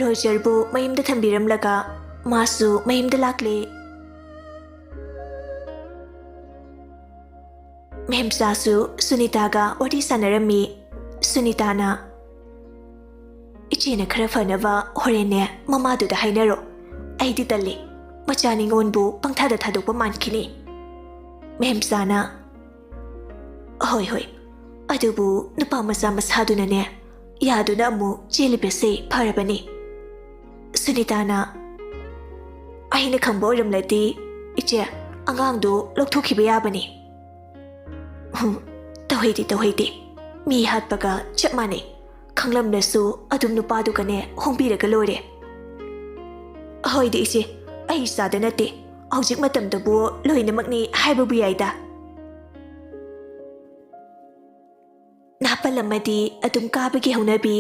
ꯔꯣꯖꯔꯕꯨ ꯃꯌꯨꯝꯗ ꯊꯝꯕꯤꯔꯝꯂꯒ ꯃꯥꯁꯨ ꯃꯌꯨꯝꯗ ꯂꯥꯛꯂꯦ꯫ ꯃꯦꯝꯆꯥꯁꯨ ꯁꯨꯅꯤꯇꯥꯒ ꯋꯥꯔꯤ ꯁꯥꯟꯅꯔꯝꯃꯤ꯫ ꯁꯨꯅꯤꯇꯥꯅ, "ꯏꯆꯦꯅ ꯈꯔ ꯐꯅꯕ ꯍꯣꯔꯦꯟꯅꯦ ꯃꯃꯥꯗꯨꯗ ꯍꯥꯏꯅꯔꯣ꯫ ꯑꯩꯗꯤ ꯇꯜꯂꯤ꯫ ꯃꯆꯥ ꯅꯤꯉꯣꯟꯕꯨ ꯄꯪꯊꯥꯗ ꯊꯥꯗꯣꯛꯄ ꯃꯥꯟꯈꯤꯅꯤ꯫" ꯃꯦꯝꯆꯥꯅ, "ꯍꯣꯏ, ꯍꯣꯏ꯫ ꯑꯗꯨꯕꯨ ꯅꯨꯄꯥ ꯃꯆꯥ ꯃꯁꯥꯗꯨꯅꯅꯦ ꯌꯥꯗꯨꯅ ꯑꯃꯨꯛ ꯆꯦꯜꯂꯤꯕꯁꯦ ꯐꯔꯕꯅꯤ꯫" ꯁꯨꯅꯤꯇꯥꯅ, "ꯑꯩꯅ ꯈꯪꯕ ꯑꯣꯏꯔꯝꯂꯗꯤ ꯏꯆꯦ, ꯑꯉꯥꯡꯗꯣ ꯂꯧꯊꯣꯛꯈꯤꯕ ꯌꯥꯕꯅꯤ꯫" "ꯍꯨꯝ, ꯇꯧꯍꯩꯗꯦ, ꯇꯧꯍꯩꯗꯦ꯫ ꯃꯤ ꯍꯥꯠꯄꯒ ꯆꯞ ꯃꯥꯟꯅꯩ꯫ ꯈꯪꯂꯝꯂꯁꯨ ꯑꯗꯨꯝ ꯅꯨꯄꯥꯗꯨꯒꯅꯦ ꯍꯣꯡꯕꯤꯔꯒ ꯂꯣꯏꯔꯦ꯫" "ꯍꯣꯏꯗꯤ ꯏꯆꯦ, ꯑꯩ ꯏꯆꯥꯗ ꯅꯠꯇꯦ꯫ ꯍꯧꯖꯤꯛ ꯃꯇꯝꯗꯕꯨ ꯂꯣꯏꯅꯃꯛꯅꯤ ꯍꯥꯏꯕꯕꯨ ꯌꯥꯏꯗ꯫" ꯅꯥꯄꯜ ꯑꯃꯗꯤ ꯑꯗꯨꯝ ꯀꯥꯕꯒꯤ ꯍꯧꯅꯕꯤ,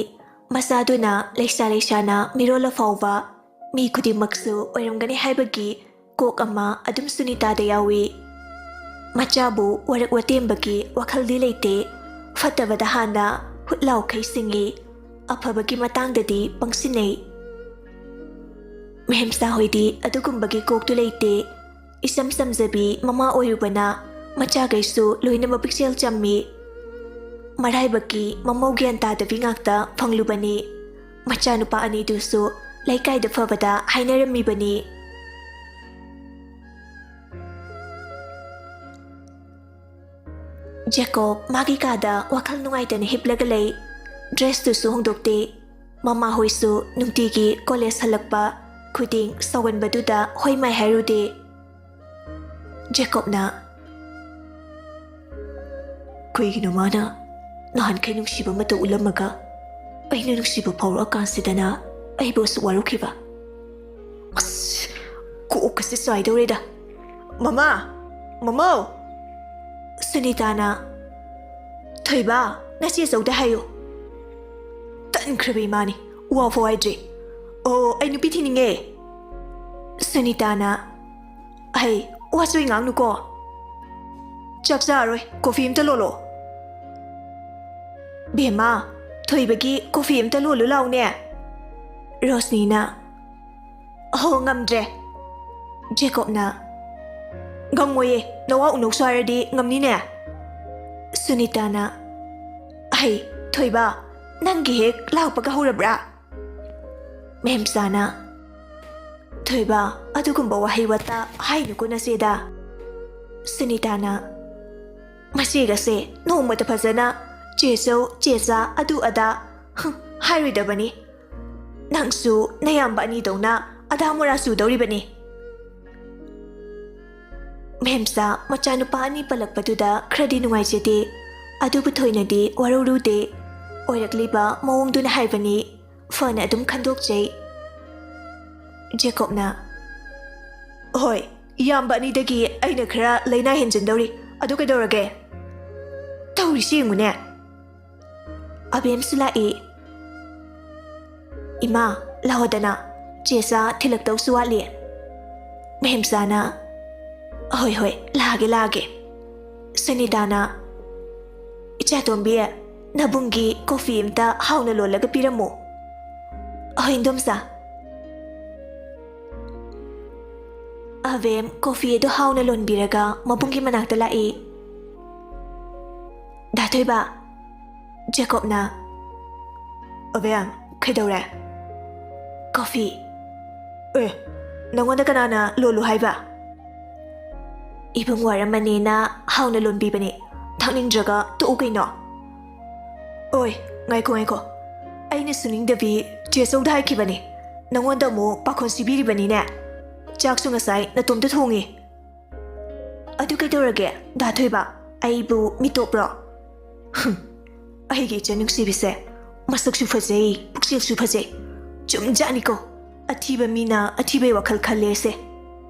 ꯃꯆꯥꯗꯨꯅ ꯂꯩꯁꯥ ꯂꯩꯁꯥꯅ ꯃꯤꯔꯣꯜꯂ ꯐꯥꯎꯕ ꯃꯤ ꯈꯨꯗꯤꯡꯃꯛꯁꯨ ꯑꯣꯏꯔꯝꯒꯅꯤ ꯍꯥꯏꯕꯒꯤ ꯀꯣꯛ ꯑꯃ ꯑꯗꯨꯝ ꯁꯨꯅꯤꯇꯥꯗ ꯌꯥꯎꯏ꯫ ꯃꯆꯥꯕꯨ ꯋꯥꯔꯛ ꯋꯥꯇꯦꯝꯕꯒꯤ ꯋꯥꯈꯜꯗꯤ ꯂꯩꯇꯦ꯫ ꯐꯠꯇꯕꯗ ꯍꯥꯟꯅ ꯍꯨꯠ ꯂꯥꯎꯈꯩ ꯁꯤꯡꯏ꯫ ꯑꯐꯕꯒꯤ ꯃꯇꯥꯡꯗꯗꯤ ꯄꯪꯁꯤꯟꯅꯩ꯫ ꯃꯦꯝꯆꯥ ꯍꯣꯏꯗꯤ ꯑꯗꯨꯒꯨꯝꯕꯒꯤ ꯀꯣꯛꯇꯨ ꯂꯩꯇꯦ꯫ ꯏꯆꯝ ꯆꯝꯖꯕꯤ ꯃꯃꯥ ꯑꯣꯏꯔꯨꯕꯅ ꯃꯆꯥꯈꯩꯁꯨ ꯂꯣꯏꯅꯃꯛ ꯄꯤꯛꯆꯦꯜ ꯆꯝꯃꯤ꯫ ꯃꯔꯥꯏꯕꯛꯀꯤ ꯃꯃꯧ ꯒ꯭ꯌꯥꯟ ꯇꯥꯗꯕꯤ ꯉꯥꯛꯇ ꯐꯪꯂꯨꯕꯅꯤ꯫ ꯃꯆꯥꯅꯨꯄꯥ ꯑꯅꯤꯗꯨꯁꯨ ꯂꯩꯀꯥꯏꯗ ꯐꯕꯗ ꯍꯥꯏꯅꯔꯝꯃꯤꯕꯅꯤ꯫ ꯖꯦꯀꯣꯕ ꯃꯥꯒꯤ ꯀꯥꯗ ꯋꯥꯈꯜ ꯅꯨꯡꯉꯥꯏꯇꯅ ꯍꯤꯞꯂꯒ ꯂꯩ꯫ ꯗ꯭ꯔꯦꯁꯇꯨꯁꯨ ꯍꯣꯡꯗꯣꯛꯇꯦ꯫ ꯃꯃꯥꯍꯣꯏꯁꯨ ꯅꯨꯡꯇꯤꯒꯤ ꯀꯣꯂꯦꯖ ꯍꯜꯂꯛꯄ ꯈꯨꯗꯤꯡ ꯁꯥꯎꯒꯟꯕꯗꯨꯗ ꯍꯣꯏ ꯃꯥꯏ ꯍꯥꯏꯔꯨꯗꯦ꯫ ꯖꯦꯀꯣꯕꯅ, "ꯀꯩꯒꯤꯅꯣ ꯃꯥꯅ ꯅꯍꯥꯟꯈꯩ ꯅꯨꯡꯁꯤꯕ ꯃꯇꯧ ꯎꯠꯂꯝꯃꯒ ꯑꯩꯅ ꯅꯨꯡꯁꯤꯕ ꯐꯥꯎꯔꯛꯑꯀꯥꯟꯁꯤꯗꯅ ꯑꯩꯕꯨ ꯑꯁꯨꯛ ꯋꯥꯔꯧꯈꯤꯕ? ꯑꯁ, ꯀꯣꯛꯀꯁꯦ ꯆꯥꯏꯗꯧꯔꯦꯗ꯫ ꯃꯃꯥ! ꯃꯃꯧ!" ꯁꯨꯅꯤꯇꯥꯅ, "ꯊꯣꯏꯕ, ꯅꯆꯦ ꯆꯧꯗ ꯍꯥꯏꯌꯨ꯫" ꯇꯟꯈ꯭ꯔꯕ ꯏꯃꯥꯅꯤ, ꯋꯥ ꯐꯥꯎ ꯍꯥꯏꯗ꯭ꯔꯤ꯫ "ꯑꯣ, ꯑꯩ ꯅꯨꯄꯤ ꯊꯤꯅꯤꯡꯉꯦ꯫" ꯁꯨꯅꯤꯇꯥꯅ, "ꯍꯩ, ꯋꯥꯁꯨ ꯉꯥꯡꯅꯨꯀꯣ꯫ ꯆꯥꯛ ꯆꯥꯔꯣꯏ, ꯀꯣꯐꯤ ꯑꯝꯇ ꯂꯣꯜꯂꯣ꯫" "ꯕꯦꯝꯃ, ꯊꯣꯏꯕꯒꯤ ꯀꯣꯐꯤ ꯑꯝꯇ ꯂꯣꯜꯂꯨ ꯂꯥꯎꯅꯦ꯫" ꯔꯣꯁꯅꯤꯅ, "ꯑꯍꯣ, ꯉꯝꯗ꯭ꯔꯦ꯫" ꯖꯦꯀꯣꯕꯅ, "ꯉꯝꯃꯣꯏꯌꯦ, ꯅꯋꯥ ꯎꯅꯧꯁꯨ ꯍꯥꯏꯔꯗꯤ ꯉꯝꯅꯤꯅꯦ꯫" ꯁꯨꯅꯤꯇꯥꯅ, "ꯍꯩ, ꯊꯣꯏꯕ, ꯅꯪꯒꯤ ꯍꯦꯛ ꯂꯥꯛꯄꯒ ꯍꯧꯔꯕ꯭ꯔꯥ?" ꯃꯦꯝꯆꯥꯅ, "ꯊꯣꯏꯕ, ꯑꯗꯨꯒꯨꯝꯕ ꯋꯥꯍꯩ ꯋꯥꯇꯥ ꯍꯥꯏꯅꯨꯀꯣ ꯅꯆꯦꯗ꯫" ꯁꯨꯅꯤꯇꯥꯅ, "ꯃꯆꯦꯒꯁꯦ ꯅꯣꯡꯃꯇ ꯐꯖꯅ ꯆꯦ ꯆꯧ, ꯆꯦ ꯆꯥ, ꯑꯗꯨ ꯑꯗꯥ, ꯍꯨꯝ, ꯍꯥꯏꯔꯣꯏꯗꯕꯅꯤ꯫ ꯅꯪꯁꯨ ꯅꯌꯥꯝꯕ ꯑꯅꯤꯗꯧꯅ ꯑꯗꯥ ꯃꯣꯔꯥ ꯆꯨꯗꯧꯔꯤꯕꯅꯤ꯫" ꯃꯦꯝꯆꯥ ꯃꯆꯥꯅꯨꯄꯥ ꯑꯅꯤ ꯄꯜꯂꯛꯄꯗꯨꯗ ꯈꯔꯗꯤ ꯅꯨꯡꯉꯥꯏꯖꯗꯦ꯫ ꯑꯗꯨꯕꯨ ꯊꯣꯏꯅꯗꯤ ꯋꯥꯔꯧꯔꯨꯗꯦ꯫ ꯑꯣꯏꯔꯛꯂꯤꯕ ꯃꯑꯣꯡꯗꯨꯅ ꯍꯥꯏꯕꯅꯤ꯫ ꯐꯅ ꯑꯗꯨꯝ ꯈꯟꯗꯣꯛꯆꯩ꯫ ꯖꯦꯀꯣꯕꯅ, "ꯍꯣꯏ, ꯏꯌꯥꯝꯕ ꯑꯅꯤꯗꯒꯤ ꯑꯩꯅ ꯈꯔ ꯂꯥꯏꯅꯥ ꯍꯦꯟꯖꯤꯟꯗꯧꯔꯤ꯫ ꯑꯗꯨ ꯀꯩꯗꯧꯔꯒꯦ? ꯇꯧꯔꯤꯁꯤ ꯌꯦꯡꯉꯨꯅꯦ꯫" ꯑꯕꯦꯝꯁꯨ ꯂꯥꯛꯏ꯫ "ꯏꯃꯥ, ꯂꯥꯛꯑꯣꯗꯅ, ꯆꯦ ꯆꯥ ꯊꯤꯜꯂꯛꯇꯧꯁꯨ ꯋꯥꯠꯂꯤ꯫" ꯃꯦꯝꯆꯥꯅ, "ꯍꯣꯏ, ꯍꯣꯏ, ꯂꯥꯛꯑꯒꯦ, ꯂꯥꯛꯑꯒꯦ꯫" ꯁꯨꯅꯤꯇꯥꯅ, "ꯏꯆꯥꯇꯣꯝꯕꯤ, ꯅꯕꯨꯡꯒꯤ ꯀꯣꯐꯤ ꯑꯝꯇ ꯍꯥꯎꯅ ꯂꯣꯜꯂꯒ ꯄꯤꯔꯝꯃꯨ꯫" "ꯍꯣꯏ, ꯏꯟꯗꯣꯝꯆꯥ꯫" ꯑꯕꯦꯝ ꯀꯣꯐꯤ ꯑꯗꯨ ꯍꯥꯎꯅ ꯂꯣꯟꯕꯤꯔꯒ ꯃꯕꯨꯡꯒꯤ ꯃꯅꯥꯛꯇ ꯂꯥꯛꯏ꯫ "ꯗꯥ ꯊꯣꯏꯕ꯫" ꯖꯦꯀꯣꯕꯅ, "ꯑꯕꯦꯝ, ꯀꯩꯗꯧꯔꯦ?" "ꯀꯣꯐꯤ꯫" "ꯑꯦ, ꯅꯪꯉꯣꯟꯗ ꯀꯅꯥꯅ ꯂꯣꯜꯂꯨ ꯍꯥꯏꯕ?" "ꯏꯕꯨꯡ ꯋꯥꯔꯝꯃꯅꯦꯅ ꯍꯥꯎꯅ ꯂꯣꯟꯕꯤꯕꯅꯦ꯫ ꯊꯛꯅꯤꯡꯗ꯭ꯔꯒ ꯇꯣꯛꯎ ꯀꯩꯅꯣ꯫" "ꯑꯣꯏ, ꯉꯥꯏꯈꯣ, ꯉꯥꯏꯈꯣ꯫ ꯑꯩꯅ ꯁꯨꯅꯤꯡꯗꯕꯤ ꯆꯦ ꯆꯧꯗ ꯍꯥꯏꯈꯤꯕꯅꯦ꯫ ꯅꯪꯉꯣꯟꯗ ꯑꯃꯨꯛ ꯄꯥꯈꯣꯟ ꯁꯤꯕꯤꯔꯤꯕꯅꯤꯅꯦ꯫ ꯆꯥꯛꯁꯨ ꯉꯁꯥꯏ ꯅꯇꯣꯝꯇ ꯊꯣꯡꯉꯤ꯫" "ꯑꯗꯨ ꯀꯩꯗꯧꯔꯒꯦ, ꯗꯥ ꯊꯣꯏꯕ? ꯑꯩꯕꯨ ꯃꯤꯇꯣꯞꯔꯣ?" "ꯍꯨꯝ, ꯑꯩꯒꯤ ꯏꯆꯟ ꯅꯨꯡꯁꯤꯕꯤꯁꯦ, ꯃꯁꯛꯁꯨ ꯐꯖꯩ, ꯄꯨꯛꯆꯦꯜꯁꯨ ꯐꯖꯩ꯫ ꯆꯨꯝꯖꯥꯠꯅꯤꯀꯣ, ꯑꯊꯤꯕ ꯃꯤꯅ ꯑꯊꯤꯕꯩ ꯋꯥꯈꯜ ꯈꯜꯂꯦꯁꯦ꯫"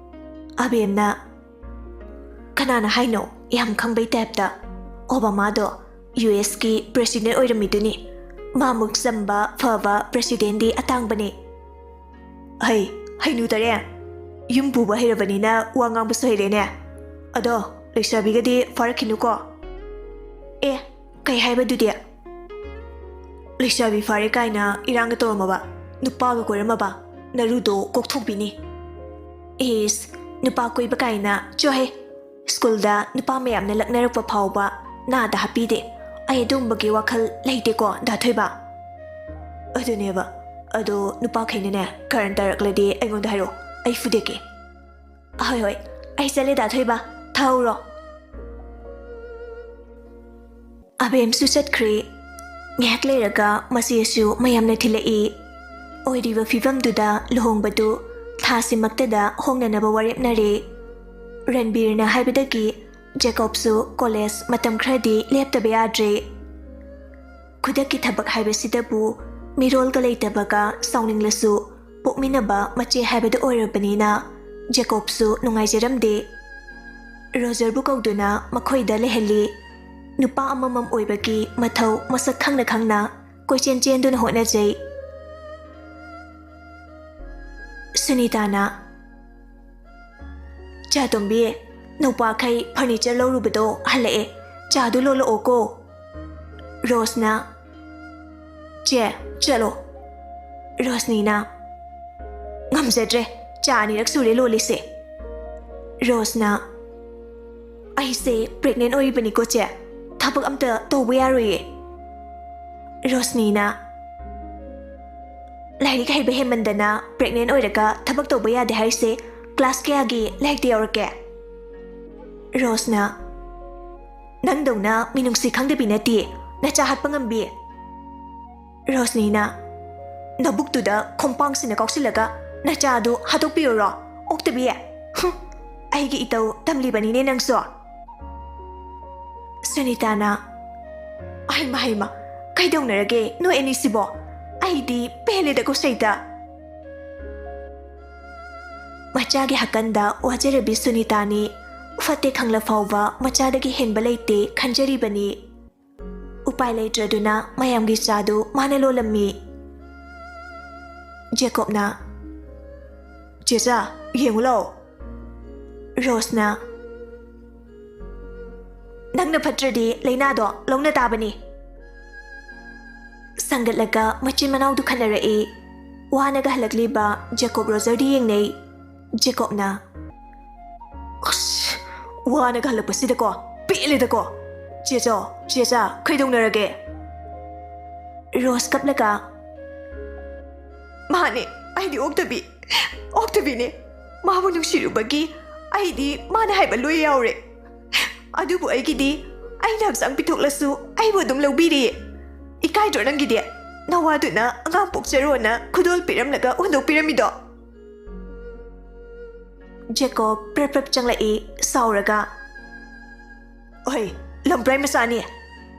ꯑꯕꯦꯝꯅ, "ꯀꯅꯥꯅ ꯍꯥꯏꯅꯣ? ꯌꯥꯝ ꯈꯪꯕꯩ ꯇꯥꯏꯞꯇ꯫ ꯑꯣꯕꯥꯃꯥꯗꯣ ꯌꯨ ꯑꯦꯁꯀꯤ ꯄ꯭ꯔꯦꯁꯤꯗꯦꯟ ꯑꯣꯏꯔꯝꯃꯤꯗꯨꯅꯤ꯫ ꯃꯥꯃꯨꯛ ꯆꯝꯕ, ꯐꯕ ꯄ꯭ꯔꯦꯁꯤꯗꯦꯟꯗꯤ ꯑꯇꯥꯡꯕꯅꯦ꯫" "ꯍꯩ, ꯍꯩꯅꯨ ꯇꯔꯦ꯫ ꯌꯨꯝ ꯄꯨꯕ ꯍꯩꯔꯕꯅꯤꯅ ꯋꯥ ꯉꯥꯡꯕꯁꯨ ꯍꯩꯔꯦꯅꯦ꯫ ꯑꯗꯣ, ꯂꯩꯁꯥꯕꯤꯒꯗꯤ ꯐꯥꯔꯛꯈꯤꯅꯨꯀꯣ꯫" "ꯑꯦ, ꯀꯩ ꯍꯥꯏꯕꯗꯨꯗꯤ?" ꯂꯩꯁꯥꯕꯤ ꯐꯥꯔꯦ ꯀꯥꯏꯅ ꯏꯔꯥꯡꯒ ꯇꯧꯔꯝꯃꯕ? ꯅꯨꯄꯥꯒ ꯀꯣꯏꯔꯝꯃꯕ? ꯅꯔꯨꯗꯣ ꯀꯣꯛꯊꯣꯛꯄꯤꯅꯤ꯫ ꯏꯁ, ꯅꯨꯄꯥ ꯀꯣꯏꯕ ꯀꯥꯏꯅ, ꯆꯣꯍꯦ꯫ ꯁ꯭ꯀꯨꯜꯗ ꯅꯨꯄꯥ ꯃꯌꯥꯝꯅ ꯂꯛꯅꯔꯛꯄ ꯐꯥꯎꯕ ꯅꯥꯗ ꯍꯥꯞꯄꯤꯗꯦ꯫ ꯑꯩ ꯑꯗꯨꯝꯕꯒꯤ ꯋꯥꯈꯜ ꯂꯩꯇꯦꯀꯣ, ꯗꯥ ꯊꯣꯏꯕ꯫ ꯑꯗꯨꯅꯦꯕ꯫ ꯑꯗꯣ ꯅꯨꯄꯥꯈꯩꯅꯅꯦ ꯀꯔꯟ ꯇꯥꯔꯛꯂꯗꯤ ꯑꯩꯉꯣꯟꯗ ꯍꯥꯏꯔꯛꯑꯣ, ꯑꯩ ꯐꯨꯗꯦꯛꯀꯦ꯫ ꯍꯣꯏ ꯍꯣꯏ, ꯑꯩ ꯆꯠꯂꯦ ꯗꯥ ꯊꯣꯏꯕ, ꯊꯥꯍꯧꯔꯣ꯫ ꯑꯕꯦꯝꯁꯨ ꯆꯠꯈ꯭ꯔꯦ꯫ ꯉꯥꯏꯍꯥꯛ ꯂꯩꯔꯒ ꯃꯆꯦꯁꯨ ꯃꯌꯥꯝꯅ ꯊꯤꯜꯂꯛꯏ꯫ ꯑꯣꯏꯔꯤꯕ ꯐꯤꯕꯝꯗꯨꯗ ꯂꯨꯍꯣꯡꯕꯗꯨ ꯊꯥꯁꯤꯃꯛꯇꯗ ꯍꯣꯡꯅꯅꯕ ꯋꯥꯔꯦꯞꯅꯔꯦ꯫ ꯔꯟꯕꯤꯔꯅ ꯍꯥꯏꯕꯗꯒꯤ ꯖꯦꯀꯣꯕꯁꯨ ꯀꯣꯂꯦꯖ ꯃꯇꯝ ꯈꯔꯗꯤ ꯂꯦꯞꯇꯕ ꯌꯥꯗ꯭ꯔꯦ꯫ ꯈꯨꯗꯛꯀꯤ ꯊꯕꯛ ꯍꯥꯏꯕꯁꯤꯗꯕꯨ ꯃꯤꯔꯣꯜꯒ ꯂꯩꯇꯕꯒ ꯁꯥꯎꯅꯤꯡꯂꯁꯨ ꯄꯣꯛꯃꯤꯟꯅꯕ ꯃꯆꯦ ꯍꯥꯏꯕꯗꯨ ꯑꯣꯏꯔꯕꯅꯤꯅ ꯖꯦꯀꯣꯕꯁꯨ ꯅꯨꯡꯉꯥꯏꯖꯔꯝꯗꯦ꯫ ꯔꯣꯖꯔꯕꯨ ꯀꯧꯗꯨꯅ ꯃꯈꯣꯏꯗ ꯂꯩꯍꯜꯂꯤ꯫ ꯅꯨꯄꯥ ꯑꯃꯃꯝ ꯑꯣꯏꯕꯒꯤ ꯃꯊꯧ ꯃꯁꯛ ꯈꯪꯅ ꯈꯪꯅ ꯀꯣꯏꯆꯦꯟ ꯆꯦꯟꯗꯨꯅ ꯍꯣꯠꯅꯖꯩ꯫ ꯁꯨꯅꯤꯇꯥꯅ, "ꯆꯥ ꯇꯣꯝꯕꯤ, ꯅꯧꯄꯥꯈꯩ ꯐꯔꯅꯤꯆꯔ ꯂꯧꯔꯨꯕꯗꯣ ꯍꯜꯂꯛꯑꯦ, ꯆꯥꯗꯨ ꯂꯣꯜꯂꯛꯑꯣꯀꯣ꯫" ꯔꯣꯁꯅ, "ꯆꯦ, ꯆꯠꯂꯣ꯫" ꯔꯣꯁꯅꯤꯅ, "ꯉꯝꯖꯗ꯭ꯔꯦ, ꯆꯥ ꯑꯅꯤꯔꯛ ꯁꯨꯔꯦ ꯂꯣꯜꯂꯤꯁꯦ꯫" ꯔꯣꯁꯅ, "ꯑꯩꯁꯦ ꯄ꯭ꯔꯦꯒꯅꯦꯟ ꯑꯣꯏꯔꯤꯕꯅꯤꯀꯣ ꯆꯦ, ꯊꯕꯛ ꯑꯝꯇ ꯇꯧꯕ ꯌꯥꯔꯣꯏꯌꯦ꯫" ꯔꯣꯁꯅꯤꯅ, "ꯂꯥꯏꯔꯤꯛ ꯍꯩꯕ ꯍꯦꯟꯃꯟꯗꯅ ꯄ꯭ꯔꯦꯒꯅꯦꯟ ꯑꯣꯏꯔꯒ ꯊꯕꯛ ꯇꯧꯕ ꯌꯥꯗꯦ ꯍꯥꯏꯔꯤꯁꯦ ꯀ꯭ꯂꯥꯁ ꯀꯌꯥꯒꯤ ꯂꯥꯏꯔꯤꯛꯇ ꯌꯥꯎꯔꯛꯀꯦ?" ꯔꯣꯁꯅ, "ꯅꯪꯗꯧꯅ ꯃꯤꯅꯨꯡꯁꯤ ꯈꯪꯗꯕꯤ ꯅꯠꯇꯦ, ꯅꯆꯥ ꯍꯥꯠꯄ ꯉꯝꯕꯤ꯫" ꯔꯣꯁꯅꯤꯅ, "ꯅꯕꯨꯛꯇꯨꯗ ꯈꯣꯡꯄꯥꯡꯁꯤꯅ ꯀꯥꯎꯁꯤꯜꯂꯒ ꯅꯆꯥꯗꯨ ꯍꯥꯠꯇꯣꯛꯄꯤꯔꯨꯔꯣ, ꯑꯣꯛꯇꯕꯤ꯫ ꯍꯨꯝ, ꯑꯩꯒꯤ ꯏꯇꯧ ꯇꯝꯂꯤꯕꯅꯤꯅꯦ ꯅꯪꯁꯨ꯫" ꯁꯨꯅꯤꯇꯥꯅ, "ꯍꯩꯃ ꯍꯩꯃ, ꯀꯩꯗꯧꯅꯔꯒꯦ ꯅꯣꯏ ꯑꯅꯤꯁꯤꯕꯣ? ꯑꯩꯗꯤ ꯄꯦꯜꯂꯦꯗꯀꯣ ꯁꯩꯇ꯫" ꯃꯆꯥꯒꯤ ꯍꯥꯀꯟꯗ ꯋꯥꯖꯔꯕꯤ ꯁꯨꯅꯤꯇꯥꯅꯤ꯫ ꯐꯠꯇꯦ ꯈꯪꯂ ꯐꯥꯎꯕ ꯃꯆꯥꯗꯒꯤ ꯍꯦꯟꯕ ꯂꯩꯇꯦ ꯈꯟꯖꯔꯤꯕꯅꯤ꯫ ꯎꯄꯥꯏ ꯂꯩꯇ꯭ꯔꯗꯨꯅ ꯃꯌꯥꯝꯒꯤ ꯆꯥꯗꯨ ꯃꯥꯅ ꯂꯣꯜꯂꯝꯃꯤ꯫ ꯖꯦꯀꯣꯕꯅ, "ꯆꯦꯆꯥ, ꯌꯦꯡꯉꯨ ꯂꯥꯎ꯫" ꯔꯣꯁꯅ, "ꯅꯪꯅ ꯐꯠꯇ꯭ꯔꯗꯤ ꯂꯩꯅꯥꯗꯣ ꯂꯧꯅ ꯇꯥꯕꯅꯤ꯫" ꯁꯪꯒꯠꯂꯒ ꯃꯆꯤꯟ ꯃꯅꯥꯎꯗꯨ ꯈꯟꯅꯔꯛꯏ꯫ ꯋꯥꯅꯒ ꯍꯜꯂꯛꯂꯤꯕ ꯖꯦꯀꯣꯕ ꯔꯣꯖꯔꯗꯤ ꯌꯦꯡꯅꯩ꯫ ꯖꯦꯀꯣꯕꯅ, "ꯑꯁ, ꯋꯥꯅꯒ ꯍꯜꯂꯛꯄꯁꯤꯗꯀꯣ, ꯄꯦꯜꯂꯦꯗꯀꯣ꯫ ꯆꯦꯆꯥ, ꯆꯦꯆꯥ, ꯀꯩꯗꯧꯅꯔꯒꯦ?" ꯔꯣꯖ ꯀꯞꯂꯒ, "ꯃꯥꯅꯦ, ꯑꯩꯗꯤ ꯑꯣꯛꯇꯕꯤ, ꯑꯣꯛꯇꯕꯤꯅꯦ꯫ ꯃꯥꯕꯨ ꯅꯨꯡꯁꯤꯔꯨꯕꯒꯤ ꯑꯩꯗꯤ ꯃꯥꯅ ꯍꯥꯏꯕ ꯂꯣꯏ ꯌꯥꯎꯔꯦ꯫ ꯑꯗꯨꯕꯨ ꯑꯩꯒꯤꯗꯤ ꯑꯩꯅ ꯍꯛꯆꯥꯡ ꯄꯤꯊꯣꯛꯂꯁꯨ ꯑꯩꯕꯨ ꯑꯗꯨꯝ ꯂꯧꯕꯤꯔꯤꯌꯦ꯫ ꯏꯀꯥꯏꯗ꯭ꯔꯣ ꯅꯪꯒꯤꯗꯤ? ꯅꯋꯥꯗꯨꯅ ꯑꯉꯥꯡ ꯄꯣꯛꯆꯔꯣꯅ ꯈꯨꯗꯣꯜ ꯄꯤꯔꯝꯂꯒ ꯍꯨꯟꯗꯣꯛꯄꯤꯔꯝꯃꯤꯗꯣ?" ꯖꯦꯀꯣꯕ ꯄ꯭ꯔꯞ ꯄ꯭ꯔꯞ ꯆꯪꯂꯛꯏ ꯁꯥꯎꯔꯒ꯫ "ꯑꯣꯍꯩ, ꯂꯝꯄ꯭ꯔꯥꯏ ꯃꯆꯥꯅꯤ꯫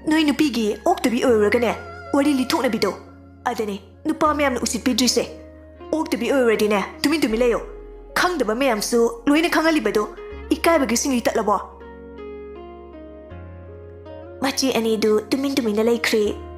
ꯅꯣꯏ ꯅꯨꯄꯤꯒꯤ ꯑꯣꯛꯇꯕꯤ ꯑꯣꯏꯔꯨꯔꯒꯅꯦ, ꯋꯥꯔꯤ ꯂꯤꯊꯣꯛꯅꯕꯤꯗꯣ꯫ ꯑꯗꯅꯦ ꯅꯨꯄꯥ ꯃꯌꯥꯝꯅ ꯎꯁꯤꯠꯄꯤꯗ꯭ꯔꯤꯁꯦ꯫ ꯑꯣꯛꯇꯕꯤ ꯑꯣꯏꯔꯨꯔꯗꯤꯅꯦ, ꯇꯨꯃꯤꯟ ꯇꯨꯃꯤꯟ ꯂꯩꯌꯣ꯫ ꯈꯪꯗꯕ ꯃꯌꯥꯝꯁꯨ ꯂꯣꯏꯅ ꯈꯪꯍꯜꯂꯤꯕꯗꯣ ꯏꯀꯥꯏꯕꯒꯤ ꯁꯤꯡꯂꯤ ꯇꯠꯂꯕꯣ?" ꯃꯆꯦ ꯑꯅꯤꯗꯨ ꯇꯨꯃꯤꯟ ꯇꯨꯃꯤꯟꯅ ꯂꯩꯈ꯭ꯔꯦ꯫